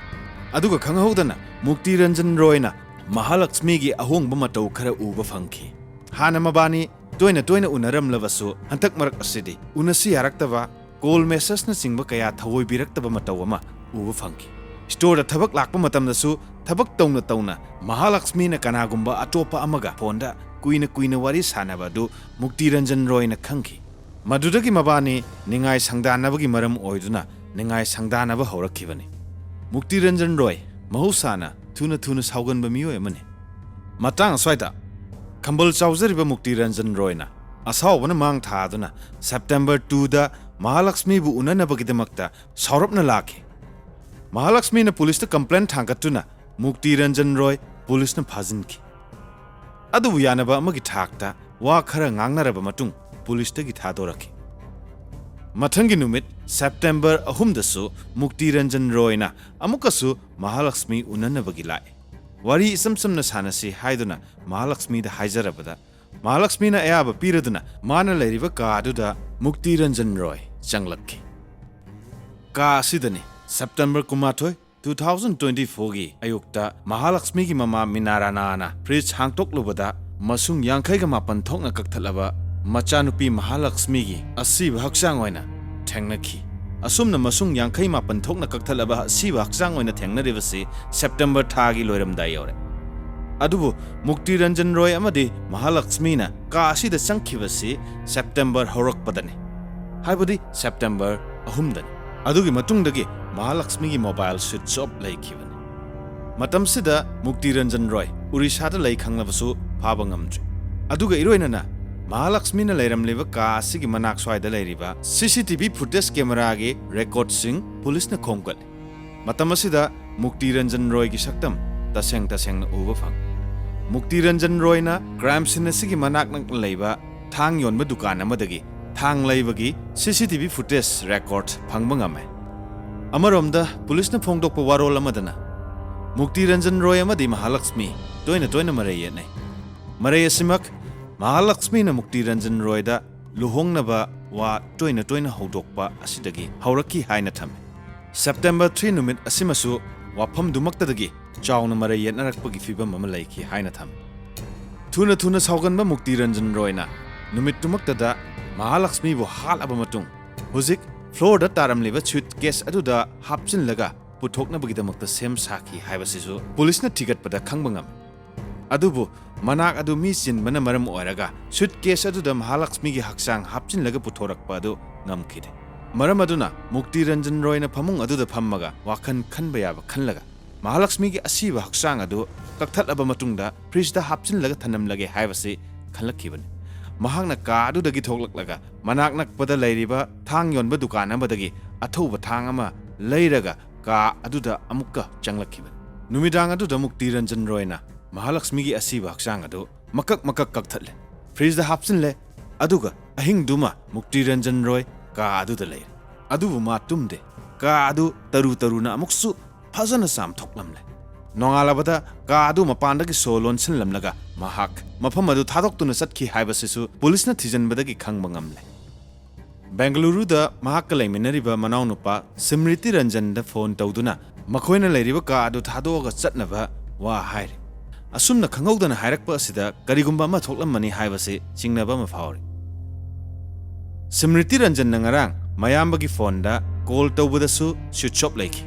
ꯑꯗꯨꯒ ꯈꯪꯍꯧꯗꯅ ꯃꯨꯛꯇꯤ ꯔꯟꯖꯟ ꯔꯣꯏꯅ ꯃꯍꯥꯂꯛꯁꯃꯤꯒꯤ ꯑꯍꯣꯡꯕ ꯃꯇꯧ ꯈꯔ ꯎꯕ ꯐꯪꯈꯤ꯫ ꯍꯥꯟꯅ ꯃꯕꯥꯅꯤ ꯇꯣꯏꯅ ꯇꯣꯏꯅ ꯎꯅꯔꯝꯂꯕꯁꯨ ꯍꯟꯗꯛ ꯃꯔꯛ ꯑꯁꯤꯗꯤ ꯎꯅꯁꯤ ꯌꯥꯔꯛꯇꯕ, ꯀꯣꯜ ꯃꯦꯁꯦꯖꯅꯆꯤꯡꯕ ꯀꯌꯥ ꯊꯑꯣꯏꯕꯤꯔꯛꯇꯕ ꯃꯇꯧ ꯑꯃ ꯎꯕ ꯐꯪꯈꯤ꯫ ꯁ꯭ꯇꯣꯔꯗ ꯊꯕꯛ ꯂꯥꯛꯄ ꯃꯇꯝꯗꯁꯨ ꯊꯕꯛ ꯇꯧꯅ ꯇꯧꯅ ꯃꯍꯥꯂꯛꯁꯃꯤꯅ ꯀꯅꯥꯒꯨꯝꯕ ꯑꯇꯣꯞꯄ ꯑꯃꯒ ꯐꯣꯟꯗ ꯀꯨꯏꯅ ꯀꯨꯏꯅ ꯋꯥꯔꯤ ꯁꯥꯟꯅꯕ ꯑꯗꯨ ꯃꯨꯛꯇꯤ ꯔꯟꯖꯟ ꯔꯣꯏꯅ ꯈꯪꯈꯤ꯫ ꯃꯗꯨꯗꯒꯤ ꯃꯕꯥꯅꯤ ꯅꯤꯡꯉꯥꯏ ꯁꯪꯗꯥꯅꯕꯒꯤ ꯃꯔꯝ ꯑꯣꯏꯗꯨꯅ ꯅꯤꯡꯉꯥꯏ ꯁꯪꯗꯥꯅꯕ ꯍꯧꯔꯛꯈꯤꯕꯅꯤ꯫ ꯃꯨꯛꯇꯤ ꯔꯟꯖꯟ ꯔꯣꯏ ꯃꯍꯧꯁꯥꯅ ꯊꯨꯅ ꯊꯨꯅ ꯁꯥꯎꯒꯟꯕ ꯃꯤꯑꯣꯏ ꯑꯃꯅꯤ꯫ ꯃꯇꯥꯡ ꯑꯁ꯭ꯋꯥꯏꯗ ꯈꯝꯕꯜ ꯆꯥꯎꯖꯔꯤꯕ ꯃꯨꯛꯇꯤ ꯔꯟꯖꯟ ꯔꯣꯏꯅ ꯑꯁꯥꯎꯕꯅ ꯃꯥꯡ ꯊꯥꯗꯨꯅ ꯁꯦꯞꯇꯦꯝꯕꯔ ꯇꯨꯗ ꯃꯍꯥꯂꯛꯁꯃꯤꯕꯨ ꯎꯅꯅꯕꯒꯤꯗꯃꯛꯇ ꯁꯥꯎꯔꯞꯅ ꯂꯥꯛꯈꯤ꯫ ꯃꯍꯥꯂꯛꯁꯃꯤꯅ ꯄꯨꯂꯤꯁꯇ ꯀꯝꯄ꯭ꯂꯦꯟ ꯊꯥꯡꯒꯠꯇꯨꯅ ꯃꯨꯛꯇꯤ ꯔꯟꯖꯟ ꯔꯣꯏ ꯄꯨꯂꯤꯁꯅ ꯐꯥꯖꯤꯟꯈꯤ꯫ ꯑꯗꯨꯕꯨ ꯌꯥꯅꯕ ꯑꯃꯒꯤ ꯊꯥꯛꯇ ꯋꯥ ꯈꯔ ꯉꯥꯡꯅꯔꯕ ꯃꯇꯨꯡ ꯄꯨꯂꯤꯁꯇꯒꯤ ꯊꯥꯗꯣꯔꯛꯈꯤ꯫ ꯃꯊꯪꯒꯤ ꯅꯨꯃꯤꯠ ꯁꯦꯞꯇꯦꯝꯕꯔ ꯑꯍꯨꯝꯗꯁꯨ ꯃꯨꯛꯇꯤ ꯔꯟꯖꯟ ꯔꯣꯏꯅ ꯑꯃꯨꯛꯀꯁꯨ ꯃꯍꯥꯂꯛꯁꯃꯤ ꯎꯅꯅꯕꯒꯤ ꯂꯥꯛꯏ꯫ ꯋꯥꯔꯤ ꯏꯆꯝ ꯆꯝꯅ ꯁꯥꯟꯅꯁꯤ ꯍꯥꯏꯗꯨꯅ ꯃꯍꯥꯂꯛꯁꯃꯤꯗ ꯍꯥꯏꯖꯔꯕꯗ, ꯃꯍꯥꯂꯛꯁꯃꯤꯅ ꯑꯌꯥꯕ ꯄꯤꯔꯗꯨꯅ ꯃꯥꯅ ꯂꯩꯔꯤꯕ ꯀꯥ ꯑꯗꯨꯗ ꯃꯨꯛꯇꯤ ꯔꯟꯖꯟ ꯔꯣꯏ ꯆꯪꯂꯛꯈꯤ꯫ ꯀꯥ ꯑꯁꯤꯗꯅꯤ ꯁꯦꯞꯇꯦꯝꯕꯔ ꯀꯨꯟꯃꯥꯊꯣꯏ, two thousand twenty fourꯒꯤ ꯑꯌꯨꯛꯇ ꯃꯍꯥꯂꯛꯁꯃꯤꯒꯤ ꯃꯃꯥ ꯃꯤꯅꯥꯔꯥꯅꯥꯅ ꯐ꯭ꯔꯤꯖ ꯍꯥꯡꯇꯣꯛꯂꯨꯕꯗ ꯃꯁꯨꯡ ꯌꯥꯡꯈꯩꯒ ꯃꯥꯄꯟ ꯊꯣꯛꯅ ꯀꯛꯊꯠꯂꯕ ꯃꯆꯥꯅꯨꯄꯤ ꯃꯍꯥꯂꯛꯁꯃꯤꯒꯤ ꯑꯁꯤꯕ ꯍꯛꯆꯥꯡ ꯑꯣꯏꯅ ꯊꯦꯡꯅꯈꯤ꯫ ꯑꯁꯨꯝꯅ ꯃꯁꯨꯡ ꯌꯥꯡꯈꯩ ꯃꯥꯄꯟ ꯊꯣꯛꯅ ꯀꯛꯊꯠꯂꯕ ꯑꯁꯤꯕ ꯍꯛꯆꯥꯡ ꯑꯣꯏꯅ ꯊꯦꯡꯅꯔꯤꯕꯁꯤ ꯁꯦꯞꯇꯦꯝꯕꯔ ꯊꯥꯒꯤ ꯂꯣꯏꯔꯝꯗꯥꯏ ꯌꯧꯔꯦ꯫ ꯑꯗꯨꯕꯨ ꯃꯨꯛꯇꯤ ꯔꯟꯖꯟ ꯔꯣꯏ ꯑꯃꯗꯤ ꯃꯍꯥꯂꯛꯁꯃꯤꯅ ꯀꯥ ꯑꯁꯤꯗ ꯆꯪꯈꯤꯕꯁꯤ ꯁꯦꯞꯇꯦꯝꯕꯔ ꯍꯧꯔꯛꯄꯗꯅꯤ, ꯍꯥꯏꯕꯗꯤ ꯁꯦꯞꯇꯦꯝꯕꯔ ꯑꯍꯨꯝꯗꯅꯤ꯫ ꯑꯗꯨꯒꯤ ꯃꯇꯨꯡꯗꯒꯤ ꯃꯍꯥꯂꯛꯁꯃꯤꯒꯤ ꯃꯣꯕꯥꯏꯜ ꯁ꯭ꯋꯤꯆ ꯑꯣꯐ ꯂꯩꯈꯤꯕꯅꯤ꯫ ꯃꯇꯝꯁꯤꯗ ꯃꯨꯛꯇꯤ ꯔꯟꯖꯟ ꯔꯣꯏ ꯎꯔꯤꯁꯥꯗ ꯂꯩ ꯈꯪꯂꯕꯁꯨ ꯐꯥꯕ ꯉꯝꯗ꯭ꯔꯤ꯫ ꯑꯗꯨꯒ ꯏꯔꯣꯏꯅꯅ ꯃꯍꯥꯂꯛꯁꯃꯤꯅ ꯂꯩꯔꯝꯂꯤꯕ ꯀꯥ ꯑꯁꯤꯒꯤ ꯃꯅꯥꯛ ꯁ꯭ꯋꯥꯏꯗ ꯂꯩꯔꯤꯕ ꯁꯤ ꯁꯤ ꯇꯤ ꯚꯤ ꯐꯨꯇꯦꯖ ꯀꯦꯃꯦꯔꯥꯒꯤ ꯔꯦꯀꯣꯔꯗꯁꯤꯡ ꯄꯨꯂꯤꯁꯅ ꯈꯣꯝꯒꯠꯂꯤ꯫ ꯃꯇꯝ ꯑꯁꯤꯗ ꯃꯨꯛꯇꯤ ꯔꯟꯖꯟ ꯔꯣꯏꯒꯤ ꯁꯛꯇꯝ ꯇꯁꯦꯡ ꯇꯁꯦꯡꯅ ꯎꯕ ꯐꯪꯏ꯫ ꯃꯨꯛꯇꯤ ꯔꯟꯖꯟ ꯔꯣꯏꯅ ꯀ꯭ꯔꯥꯏꯝ ꯁꯤꯟ ꯑꯁꯤꯒꯤ ꯃꯅꯥꯛ ꯅꯛꯅ ꯂꯩꯕ ꯊꯥꯡ ꯌꯣꯟꯕ ꯗꯨꯀꯥꯟ ꯑꯃꯗꯒꯤ ꯊꯥꯡ ꯂꯩꯕꯒꯤ ꯁꯤ C T V footage record ꯐꯪꯕ ꯉꯝꯃꯦ꯫ ꯑꯃꯔꯣꯝꯗ ꯄꯨꯂꯤꯁꯅ ꯐꯣꯡꯗꯣꯛꯄ ꯋꯥꯔꯣꯜ ꯑꯃꯗꯅ ꯃꯨꯛꯇꯤ ꯔꯟꯖꯟ ꯔꯣꯏ ꯑꯃꯗꯤ ꯃꯍꯥꯂꯛꯁꯃꯤ ꯇꯣꯏꯅ ꯇꯣꯏꯅ ꯃꯔꯩ ꯌꯦꯠꯅꯩ꯫ ꯃꯔꯩ ꯑꯁꯤꯃꯛ ꯃꯍꯥꯂꯛꯁꯃꯤꯅ ꯃꯨꯛꯇꯤ ꯔꯟꯖꯟ ꯔꯣꯏꯗ ꯂꯨꯍꯣꯡꯅꯕ ꯋꯥ ꯇꯣꯏꯅ ꯇꯣꯏꯅ ꯍꯧꯗꯣꯛꯄ ꯑꯁꯤꯗꯒꯤ ꯍꯧꯔꯛꯈꯤ ꯍꯥꯏꯅ ꯊꯝꯃꯤ꯫ ꯁꯦꯞꯇꯦꯝꯕꯔ three ꯅꯨꯃꯤꯠ ꯑꯁꯤꯃꯁꯨ ꯋꯥꯐꯝꯗꯨꯃꯛꯇꯗꯒꯤ ꯆꯥꯎꯅ ꯃꯔꯩ ꯌꯦꯠꯅꯔꯛꯄꯒꯤ ꯐꯤꯕꯝ ꯑꯃ ꯂꯩꯈꯤ ꯍꯥꯏꯅ ꯊꯝꯃꯤ꯫ ꯊꯨꯅ ꯊꯨꯅ ꯁꯥꯎꯒꯟꯕ ꯃꯨꯛꯇꯤ ꯔꯟꯖꯟ ꯔꯣꯏꯅ ꯅꯨꯃꯤꯠꯇꯨꯃꯛꯇꯗ ꯃꯍꯥꯂꯛꯁꯃꯤꯕꯨ ꯍꯥꯠꯂꯕ ꯃꯇꯨꯡ, ꯍꯧꯖꯤꯛ ꯐ꯭ꯂꯣꯔꯗ ꯇꯥꯔꯝꯂꯤꯕ ꯁ꯭ꯌꯨꯠ ꯀꯦꯁ ꯑꯗꯨꯗ ꯍꯥꯞꯆꯤꯜꯂꯒ ꯄꯨꯊꯣꯛꯅꯕꯒꯤꯗꯃꯛꯇ ꯁꯦꯝ ꯁꯥꯈꯤ ꯍꯥꯏꯕꯁꯤꯁꯨ ꯄꯨꯂꯤꯁꯅ ꯊꯤꯒꯠꯄꯗ ꯈꯪꯕ ꯉꯝꯃꯤ꯫ ꯑꯗꯨꯕꯨ ꯃꯅꯥꯛ ꯑꯗꯨ ꯃꯤ ꯆꯤꯟꯕꯅ ꯃꯔꯝ ꯑꯣꯏꯔꯒ ꯁ꯭ꯌꯨꯠ ꯀꯦꯁ ꯑꯗꯨꯗ ꯃꯍꯥꯂꯛꯁꯃꯤꯒꯤ ꯍꯛꯆꯥꯡ ꯍꯥꯞꯆꯤꯜꯂꯒ ꯄꯨꯊꯣꯔꯛꯄ ꯑꯗꯨ ꯉꯝꯈꯤꯗꯦ꯫ ꯃꯔꯝ ꯑꯗꯨꯅ ꯃꯨꯛꯇꯤ ꯔꯟꯖꯟ ꯔꯣꯏꯅ ꯐꯃꯨꯡ ꯑꯗꯨꯗ ꯐꯝꯃꯒ ꯋꯥꯈꯜ ꯈꯟꯕ ꯌꯥꯕ ꯈꯜꯂꯒ ꯃꯍꯥꯂꯛꯁꯃꯤꯒꯤ ꯑꯁꯤꯕ ꯍꯛꯆꯥꯡ ꯑꯗꯨ ꯀꯛꯊꯠꯂꯕ ꯃꯇꯨꯡꯗ ꯐ꯭ꯔꯤꯖꯇ ꯍꯥꯞꯆꯤꯜꯂꯒ ꯊꯝꯂꯝꯂꯒꯦ ꯍꯥꯏꯕꯁꯤ ꯈꯜꯂꯛꯈꯤꯕꯅꯤ꯫ ꯃꯍꯥꯛꯅ ꯀꯥ ꯑꯗꯨꯗꯒꯤ ꯊꯣꯛꯂꯛꯂꯒ ꯃꯅꯥꯛ ꯅꯛꯄꯗ ꯂꯩꯔꯤꯕ ꯊꯥꯡ ꯌꯣꯟꯕ ꯗꯨꯀꯥꯟ ꯑꯃꯗꯒꯤ ꯑꯊꯧꯕ ꯊꯥꯡ ꯑꯃ ꯂꯩꯔꯒ ꯀꯥ ꯑꯗꯨꯗ ꯑꯃꯨꯛꯀ ꯆꯪꯂꯛꯈꯤꯕꯅꯤ꯫ ꯅꯨꯃꯤꯗꯥꯡ ꯑꯗꯨꯗ ꯃꯨꯛꯇꯤ ꯔꯟꯖꯟ ꯔꯣꯏꯅ ꯃꯍꯥꯂꯛꯁꯃꯤꯒꯤ ꯑꯁꯤꯕ ꯍꯛꯆꯥꯡ ꯑꯗꯨ ꯃꯀꯛ ꯃꯀꯛ ꯀꯛꯊꯠꯂꯦ, ꯐ꯭ꯔꯤꯖꯇ ꯍꯥꯞꯆꯤꯜꯂꯦ, ꯑꯗꯨꯒ ꯑꯍꯤꯡꯗꯨꯃ ꯃꯨꯛꯇꯤ ꯔꯟꯖꯟ ꯔꯣꯏ ꯀꯥ ꯑꯗꯨꯗ ꯂꯩꯔꯦ꯫ ꯑꯗꯨꯕꯨ ꯃꯥ ꯇꯨꯝꯗꯦ꯫ ꯀꯥ ꯑꯗꯨ ꯇꯔꯨ ꯇꯔꯨꯅ ꯑꯃꯨꯛꯁꯨ ꯐꯖꯅ ꯆꯥꯝꯊꯣꯛꯂꯝꯂꯦ꯫ ꯅꯣꯡꯉꯥꯜꯂꯕꯗ ꯀꯥ ꯑꯗꯨ ꯃꯄꯥꯟꯗꯒꯤ ꯁꯣ ꯂꯣꯟꯁꯤꯟꯂꯝꯂꯒ ꯃꯍꯥꯛ ꯃꯐꯝ ꯑꯗꯨ ꯊꯥꯗꯣꯛꯇꯨꯅ ꯆꯠꯈꯤ ꯍꯥꯏꯕꯁꯤꯁꯨ ꯄꯨꯂꯤꯁꯅ ꯊꯤꯖꯤꯟꯕꯗꯒꯤ ꯈꯪꯕ ꯉꯝꯂꯦ꯫ ꯕꯦꯡꯒꯂꯨꯔꯨꯗ ꯃꯍꯥꯛꯀ ꯂꯩꯃꯤꯟꯅꯔꯤꯕ ꯃꯅꯥꯎꯅꯨꯄꯥ ꯁ꯭ꯃ꯭ꯔꯤꯇꯤ ꯔꯟꯖꯟꯗ ꯐꯣꯟ ꯇꯧꯗꯨꯅ ꯃꯈꯣꯏꯅ ꯂꯩꯔꯤꯕ ꯀꯥ ꯑꯗꯨ ꯊꯥꯗꯣꯛꯑꯒ ꯆꯠꯅꯕ ꯋꯥ ꯍꯥꯏꯔꯤ꯫ ꯑꯁꯨꯝꯅ ꯈꯪꯍꯧꯗꯅ ꯍꯥꯏꯔꯛꯄ ꯑꯁꯤꯗ ꯀꯔꯤꯒꯨꯝꯕ ꯑꯃ ꯊꯣꯛꯂꯝꯃꯅꯤ ꯍꯥꯏꯕꯁꯤ ꯆꯤꯡꯅꯕ ꯑꯃ ꯐꯥꯎꯔꯤ꯫ ꯁ꯭ꯃ꯭ꯔꯤꯇꯤ ꯔꯟꯖꯟꯅ ꯉꯔꯥꯡ ꯃꯌꯥꯝꯕꯒꯤ ꯐꯣꯟꯗ ꯀꯣꯜ ꯇꯧꯕꯗꯁꯨ ꯁ꯭ꯋꯤꯆ ꯑꯣꯐ ꯂꯩꯈꯤ꯫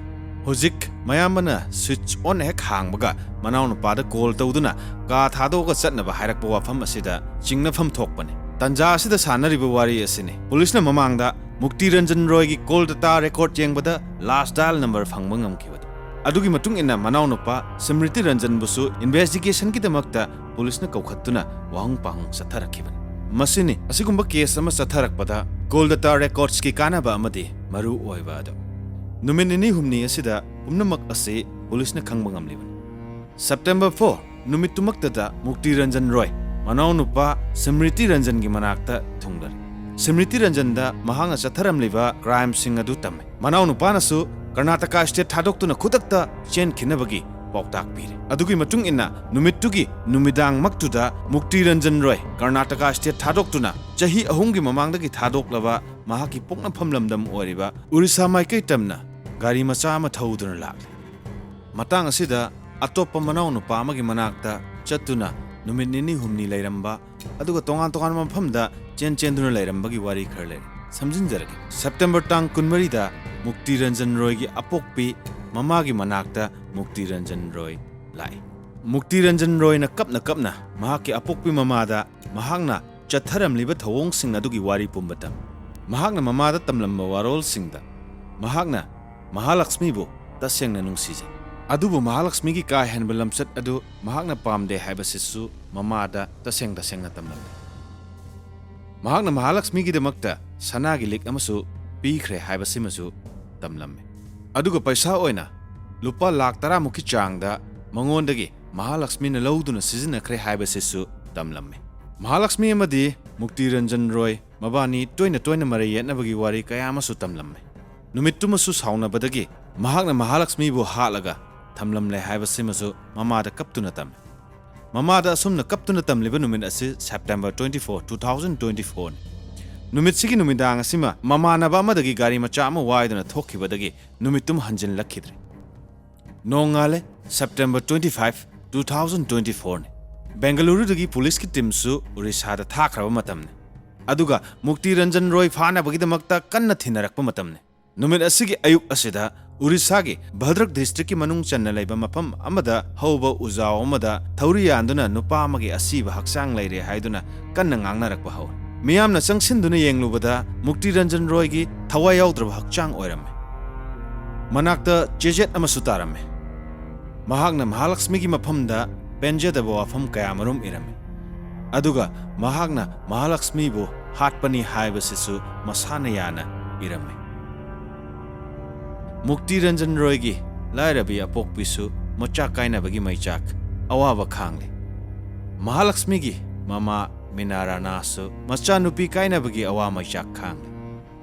ꯍꯧꯖꯤꯛ ꯃꯌꯥꯝꯕꯅ ꯁ꯭ꯋꯤꯆ ꯑꯣꯟ ꯍꯦꯛ ꯍꯥꯡꯕꯒ ꯃꯅꯥꯎꯅꯨꯄꯥꯗ ꯀꯣꯜ ꯇꯧꯗꯨꯅ ꯀꯥ ꯊꯥꯗꯣꯛꯑꯒ ꯆꯠꯅꯕ ꯍꯥꯏꯔꯛꯄ ꯋꯥꯐꯝ ꯑꯁꯤꯗ ꯆꯤꯡꯅꯐꯝ ꯊꯣꯛꯄꯅꯤ꯫ ꯇꯟꯖꯥ ꯑꯁꯤꯗ ꯁꯥꯟꯅꯔꯤꯕ ꯋꯥꯔꯤ ꯑꯁꯤꯅꯤ꯫ ꯄꯨꯂꯤꯁꯅ ꯃꯃꯥꯡꯗ ꯃꯨꯛꯇꯤ ꯔꯟꯖꯟ ꯔꯣꯏꯒꯤ ꯀꯣꯜ ꯗꯇꯥ ꯔꯦꯀꯣꯔꯗ ꯌꯦꯡꯕꯗ ꯂꯥꯁ ꯗꯥꯏꯜ ꯅꯝꯕꯔ ꯐꯪꯕ ꯉꯝꯈꯤꯕꯗꯨ꯫ ꯑꯗꯨꯒꯤ ꯃꯇꯨꯡ ꯏꯟꯅ ꯃꯅꯥꯎꯅꯨꯄꯥ ꯁ꯭ꯃ꯭ꯔꯤꯇꯤ ꯔꯟꯖꯟꯕꯨꯁꯨ ꯏꯟꯚꯦꯁꯇꯤꯒꯦꯁꯟꯒꯤꯗꯃꯛꯇ ꯄꯨꯂꯤꯁꯅ ꯀꯧꯈꯠꯇꯨꯅ ꯋꯥꯍꯪ ꯄꯥꯎꯍꯪ ꯆꯠꯊꯔꯛꯈꯤꯕꯅꯤ꯫ ꯃꯁꯤꯅꯤ, ꯑꯁꯤꯒꯨꯝꯕ ꯀꯦꯁ ꯑꯃ ꯆꯠꯊꯔꯛꯄꯗ ꯀꯣꯜ ꯗꯇꯥ ꯔꯦꯀꯣꯔꯗꯁꯀꯤ ꯀꯥꯟꯅꯕ ꯑꯃꯗꯤ ꯃꯔꯨ ꯑꯣꯏꯕ ꯑꯗꯨ꯫ ꯅꯨꯃꯤꯠ ꯅꯤꯅꯤ ꯍꯨꯝꯅꯤ ꯑꯁꯤꯗ ꯄꯨꯝꯅꯃꯛ ꯑꯁꯤ ꯄꯨꯂꯤꯁꯅ ꯈꯪꯕ ꯉꯝꯂꯤꯕꯅꯤ꯫ ꯁꯦꯞꯇꯦꯝꯕꯔ ꯐꯣꯔ ꯅꯨꯃꯤꯠꯇꯨꯃꯛꯇꯗ ꯃꯨꯛꯇꯤ ꯔꯟꯖꯟ ꯔꯣꯏ ꯃꯅꯥꯎꯅꯨꯄꯥ ꯁ꯭ꯃ꯭ꯔꯤꯇꯤ ꯔꯟꯖꯟꯒꯤ ꯃꯅꯥꯛꯇ ꯊꯨꯡꯂꯔꯦ꯫ ꯁ꯭ꯃ꯭ꯔꯤꯇꯤ ꯔꯟꯖꯟꯗ ꯃꯍꯥꯛꯅ ꯆꯠꯊꯔꯝꯂꯤꯕ ꯀ꯭ꯔꯥꯏꯝꯁꯤꯡ ꯑꯗꯨ ꯇꯝꯃꯦ꯫ ꯃꯅꯥꯎꯅꯨꯄꯥꯅꯁꯨ ꯀꯔꯅꯥꯇꯀꯥ ꯁ꯭ꯇꯦꯠ ꯊꯥꯗꯣꯛꯇꯨꯅ ꯈꯨꯗꯛꯇ ꯆꯦꯟꯈꯤꯅꯕꯒꯤ ꯄꯥꯎꯇꯥꯛ ꯄꯤꯔꯦ꯫ ꯑꯗꯨꯒꯤ ꯃꯇꯨꯡ ꯏꯟꯅ ꯅꯨꯃꯤꯠꯇꯨꯒꯤ ꯅꯨꯃꯤꯗꯥꯡꯃꯛꯇꯨꯗ ꯃꯨꯛꯇꯤ ꯔꯟꯖꯟ ꯔꯣꯏ ꯀꯔꯅꯥꯇꯀꯥ ꯁ꯭ꯇꯦꯠ ꯊꯥꯗꯣꯛꯇꯨꯅ ꯆꯍꯤ ꯑꯍꯨꯝꯒꯤ ꯃꯃꯥꯡꯗꯒꯤ ꯊꯥꯗꯣꯛꯂꯕ ꯃꯍꯥꯛꯀꯤ ꯄꯣꯛꯅꯐꯝ ꯂꯝꯗꯝ ꯑꯣꯏꯔꯤꯕ ꯎꯔꯤꯁꯥ ꯃꯥꯏꯀꯩ ꯇꯝꯅ ꯒꯥꯔꯤ ꯃꯆꯥ ꯑꯃ ꯊꯧꯗꯨꯅ ꯂꯥꯛꯂꯦ꯫ ꯃꯇꯥꯡ ꯑꯁꯤꯗ ꯑꯇꯣꯞꯄ ꯃꯅꯥꯎꯅꯨꯄꯥ ꯑꯃꯒꯤ ꯃꯅꯥꯛꯇ ꯆꯠꯇꯨꯅ ꯅꯨꯃꯤꯠ ꯅꯤꯅꯤ ꯍꯨꯝꯅꯤ ꯂꯩꯔꯝꯕ, ꯑꯗꯨꯒ ꯇꯣꯉꯥꯟ ꯇꯣꯉꯥꯟꯕ ꯃꯐꯝꯗ ꯆꯦꯟ ꯆꯦꯟꯗꯨꯅ ꯂꯩꯔꯝꯕꯒꯤ ꯋꯥꯔꯤ ꯈꯔ ꯂꯩꯔꯦ꯫ ꯁꯝꯖꯤꯟꯖꯔꯒꯦ꯫ ꯁꯦꯞꯇꯦꯝꯕꯔ ꯇꯥꯡ ꯀꯨꯟꯃꯔꯤꯗ ꯃꯨꯛꯇꯤ ꯔꯟꯖꯟ ꯔꯣꯏꯒꯤ ꯑꯄꯣꯛꯄꯤ ꯃꯃꯥꯒꯤ ꯃꯅꯥꯛꯇ ꯃꯨꯛꯇꯤ ꯔꯟꯖꯟ ꯔꯣꯏ ꯂꯥꯛꯏ꯫ ꯃꯨꯛꯇꯤ ꯔꯟꯖꯟ ꯔꯣꯏꯅ ꯀꯞꯅ ꯀꯞꯅ ꯃꯍꯥꯛꯀꯤ ꯑꯄꯣꯛꯄꯤ ꯃꯃꯥꯗ ꯃꯍꯥꯛꯅ ꯆꯠꯊꯔꯝꯂꯤꯕ ꯊꯧꯑꯣꯡꯁꯤꯡ ꯑꯗꯨꯒꯤ ꯋꯥꯔꯤ ꯄꯨꯝꯕ ꯇꯝꯃꯤ꯫ ꯃꯍꯥꯛꯅ ꯃꯃꯥꯗ ꯇꯝꯂꯝꯕ ꯋꯥꯔꯣꯜꯁꯤꯡꯗ ꯃꯍꯥꯛꯅ ꯃꯍꯥꯂꯛꯁꯃꯤꯕꯨ ꯇꯁꯦꯡꯅ ꯅꯨꯡꯁꯤꯖꯩ, ꯑꯗꯨꯕꯨ ꯃꯍꯥꯂꯛꯁꯃꯤꯒꯤ ꯀꯥ ꯍꯦꯟꯕ ꯂꯝꯆꯠ ꯑꯗꯨ ꯃꯍꯥꯛꯅ ꯄꯥꯝꯗꯦ ꯍꯥꯏꯕꯁꯤꯁꯨ ꯃꯃꯥꯗ ꯇꯁꯦꯡ ꯇꯁꯦꯡꯅ ꯇꯝꯂꯝꯃꯤ꯫ ꯃꯍꯥꯛꯅ ꯃꯍꯥꯂꯛꯁꯃꯤꯒꯤꯗꯃꯛꯇ ꯁꯅꯥꯒꯤ ꯂꯤꯛ ꯑꯃꯁꯨ ꯄꯤꯈ꯭ꯔꯦ ꯍꯥꯏꯕꯁꯤꯃꯁꯨ ꯇꯝꯂꯝꯃꯤ꯫ ꯑꯗꯨꯒ ꯄꯩꯁꯥ ꯑꯣꯏꯅ ꯂꯨꯄꯥ ꯂꯥꯈ ꯇꯔꯥꯃꯨꯛꯀꯤ ꯆꯥꯡꯗ ꯃꯉꯣꯟꯗꯒꯤ ꯃꯍꯥꯂꯛꯁꯃꯤꯅ ꯂꯧꯗꯨꯅ ꯁꯤꯖꯤꯟꯅꯈ꯭ꯔꯦ ꯍꯥꯏꯕꯁꯤꯁꯨ ꯇꯝꯂꯝꯃꯤ꯫ ꯃꯍꯥꯂꯛꯁꯃꯤ ꯑꯃꯗꯤ ꯃꯨꯛꯇꯤ ꯔꯟꯖꯟ ꯔꯣꯏ ꯃꯕꯥꯅꯤ ꯇꯣꯏꯅ ꯇꯣꯏꯅ ꯃꯔꯩ ꯌꯦꯠꯅꯕꯒꯤ ꯋꯥꯔꯤ ꯀꯌꯥ ꯑꯃꯁꯨ ꯇꯝꯂꯝꯃꯤ꯫ ꯅꯨꯃꯤꯠꯇꯨꯃꯁꯨ ꯁꯥꯎꯅꯕꯗꯒꯤ ꯃꯍꯥꯛꯅ ꯃꯍꯥꯂꯛꯁꯃꯤꯕꯨ ꯍꯥꯠꯂꯒ ꯊꯝꯂꯝꯂꯦ ꯍꯥꯏꯕꯁꯤꯃꯁꯨ ꯃꯃꯥꯗ ꯀꯞꯇꯨꯅ ꯇꯝꯃꯤ꯫ ꯃꯃꯥꯗ ꯑꯁꯨꯝꯅ ꯀꯞꯇꯨꯅ ꯇꯝꯂꯤꯕ ꯅꯨꯃꯤꯠ ꯑꯁꯤ September twenty four, two thousand twenty fourꯅꯤ꯫ ꯅꯨꯃꯤꯠꯁꯤꯒꯤ ꯅꯨꯃꯤꯗꯥꯡ ꯑꯁꯤꯃ ꯃꯃꯥꯟꯅꯕ ꯑꯃꯗꯒꯤ ꯒꯥꯔꯤ ꯃꯆꯥ ꯑꯃ ꯋꯥꯏꯗꯨꯅ ꯊꯣꯛꯈꯤꯕꯗꯒꯤ ꯅꯨꯃꯤꯠꯇꯨꯃ ꯍꯟꯖꯤꯜꯂꯛꯈꯤꯗ꯭ꯔꯦ꯫ ꯅꯣꯡꯉꯥꯜꯂꯦ, September twenty five, two thousand twenty fourꯅꯤ꯫ ꯕꯦꯡꯒꯂꯨꯔꯨꯗꯒꯤ ꯄꯨꯂꯤꯁꯀꯤ ꯇꯤꯝꯁꯨ ꯎꯔꯤꯁꯥꯗ ꯊꯥꯈ꯭ꯔꯕ ꯃꯇꯝꯅꯤ꯫ ꯑꯗꯨꯒ ꯃꯨꯛꯇꯤ ꯔꯟꯖꯟ ꯔꯣꯏ ꯐꯥꯅꯕꯒꯤꯗꯃꯛꯇ ꯀꯟꯅ ꯊꯤꯅꯔꯛꯄ ꯃꯇꯝꯅꯤ꯫ ꯅꯨꯃꯤꯠ ꯑꯁꯤꯒꯤ ꯑꯌꯨꯛ ꯑꯁꯤꯗ ꯎꯔꯤꯁꯥꯒꯤ ꯚꯗ꯭ꯔꯛ ꯗꯤꯁꯇ꯭ꯔꯤꯛꯀꯤ ꯃꯅꯨꯡ ꯆꯟꯅ ꯂꯩꯕ ꯃꯐꯝ ꯑꯃꯗ ꯍꯧꯕ ꯎꯖꯥꯎ ꯑꯃꯗ ꯊꯧꯔꯤ ꯌꯥꯟꯗꯨꯅ ꯅꯨꯄꯥ ꯑꯃꯒꯤ ꯑꯁꯤꯕ ꯍꯛꯆꯥꯡ ꯂꯩꯔꯦ ꯍꯥꯏꯗꯨꯅ ꯀꯟꯅ ꯉꯥꯡꯅꯔꯛꯄ ꯍꯧꯔꯦ꯫ ꯃꯤꯌꯥꯝꯅ ꯆꯪꯁꯤꯟꯗꯨꯅ ꯌꯦꯡꯂꯨꯕꯗ ꯃꯨꯛꯇꯤ ꯔꯟꯖꯟ ꯔꯣꯏꯒꯤ ꯊꯋꯥꯏ ꯌꯥꯎꯗ꯭ꯔꯕ ꯍꯛꯆꯥꯡ ꯑꯣꯏꯔꯝꯃꯦ꯫ ꯃꯅꯥꯛꯇ ꯆꯦꯖꯦꯠ ꯑꯃꯁꯨ ꯇꯥꯔꯝꯃꯦ꯫ ꯃꯍꯥꯛꯅ ꯃꯍꯥꯂꯛꯁꯃꯤꯒꯤ ꯃꯐꯝꯗ ꯄꯦꯟꯖꯗꯕ ꯋꯥꯐꯝ ꯀꯌꯥꯃꯔꯨꯝ ꯏꯔꯝꯃꯤ꯫ ꯑꯗꯨꯒ ꯃꯍꯥꯛꯅ ꯃꯍꯥꯂꯛꯁꯃꯤꯕꯨ ꯍꯥꯠꯄꯅꯤ ꯍꯥꯏꯕꯁꯤꯁꯨ ꯃꯁꯥꯅ ꯌꯥꯅ ꯏꯔꯝꯃꯤ꯫ ꯃꯨꯛꯇꯤ ꯔꯟꯖꯟ ꯔꯣꯏꯒꯤ ꯂꯥꯏꯔꯕꯤ ꯑꯄꯣꯛꯄꯤꯁꯨ ꯃꯆꯥ ꯀꯥꯏꯅꯕꯒꯤ ꯃꯩꯆꯥꯛ ꯑꯋꯥꯕ ꯈꯥꯡꯂꯤ꯫ ꯃꯍꯥꯂꯛꯁꯃꯤꯒꯤ ꯃꯃꯥ ꯃꯤꯅꯥ ꯔꯥꯅꯥꯁꯨ ꯃꯆꯥꯅꯨꯄꯤ ꯀꯥꯏꯅꯕꯒꯤ ꯑꯋꯥ ꯃꯩꯆꯥꯛ ꯈꯥꯡꯂꯤ꯫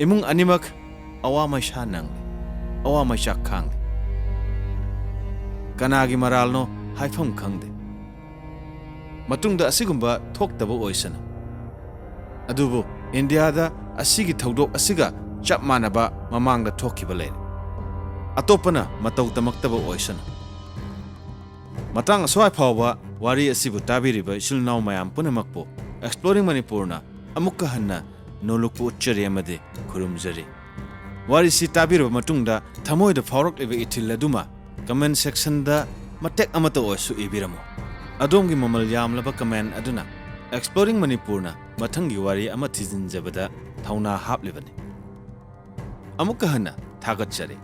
ꯏꯃꯨꯡ ꯑꯅꯤꯃꯛ ꯑꯋꯥ ꯃꯩꯁꯥ ꯅꯪꯂꯤ, ꯑꯋꯥ ꯃꯩꯆꯥꯛ ꯈꯥꯡꯂꯤ꯫ ꯀꯅꯥꯒꯤ ꯃꯔꯥꯜꯅꯣ ꯍꯥꯏꯐꯝ ꯈꯪꯗꯦ꯫ ꯃꯇꯨꯡꯗ ꯑꯁꯤꯒꯨꯝꯕ ꯊꯣꯛꯇꯕ ꯑꯣꯏꯁꯅꯨ꯫ ꯑꯗꯨꯕꯨ ꯏꯟꯗꯤꯌꯥꯗ ꯑꯁꯤꯒꯤ ꯊꯧꯗꯣꯛ ꯑꯁꯤꯒ ꯆꯞ ꯃꯥꯟꯅꯕ ꯃꯃꯥꯡꯗ ꯊꯣꯛꯈꯤꯕ ꯂꯩꯔꯦ꯫ ꯑꯇꯣꯞꯄꯅ ꯃꯇꯧ ꯇꯝꯃꯛꯇꯕ ꯑꯣꯏꯁꯅꯨ꯫ ꯃꯇꯥꯡ ꯑꯁ꯭ꯋꯥꯏ ꯐꯥꯎꯕ ꯋꯥꯔꯤ ꯑꯁꯤꯕꯨ ꯇꯥꯕꯤꯔꯤꯕ ꯏꯆꯤꯜ ꯏꯅꯥꯎ ꯃꯌꯥꯝ ꯄꯨꯝꯅꯃꯛꯄꯨ Exploring Manipurꯅ ꯑꯃꯨꯛꯀ ꯍꯟꯅ ꯅꯣꯂꯨꯛꯄꯨ ꯎꯠꯆꯔꯤ ꯑꯃꯗꯤ ꯈꯨꯔꯨꯝꯖꯔꯤ꯫ ꯋꯥꯔꯤꯁꯤ ꯇꯥꯕꯤꯔꯕ ꯃꯇꯨꯡꯗ ꯊꯃꯣꯏꯗ ꯐꯥꯎꯔꯛꯂꯤꯕ ꯏꯊꯤꯜ ꯑꯗꯨꯃ comment sectionꯗ ꯃꯇꯦꯛ ꯑꯃꯠꯇ ꯑꯣꯏꯔꯁꯨ ꯏꯕꯤꯔꯝꯃꯨ꯫ ꯑꯗꯣꯝꯒꯤ ꯃꯃꯜ ꯌꯥꯝꯂꯕ comment ꯑꯗꯨꯅ Exploring Manipurꯅ ꯃꯊꯪꯒꯤ ꯋꯥꯔꯤ ꯑꯃ ꯊꯤꯖꯤꯟꯖꯕꯗ ꯊꯧꯅꯥ ꯍꯥꯞꯂꯤꯕꯅꯤ꯫ ꯑꯃꯨꯛꯀ ꯍꯟꯅ ꯊꯥꯒꯠꯆꯔꯤ꯫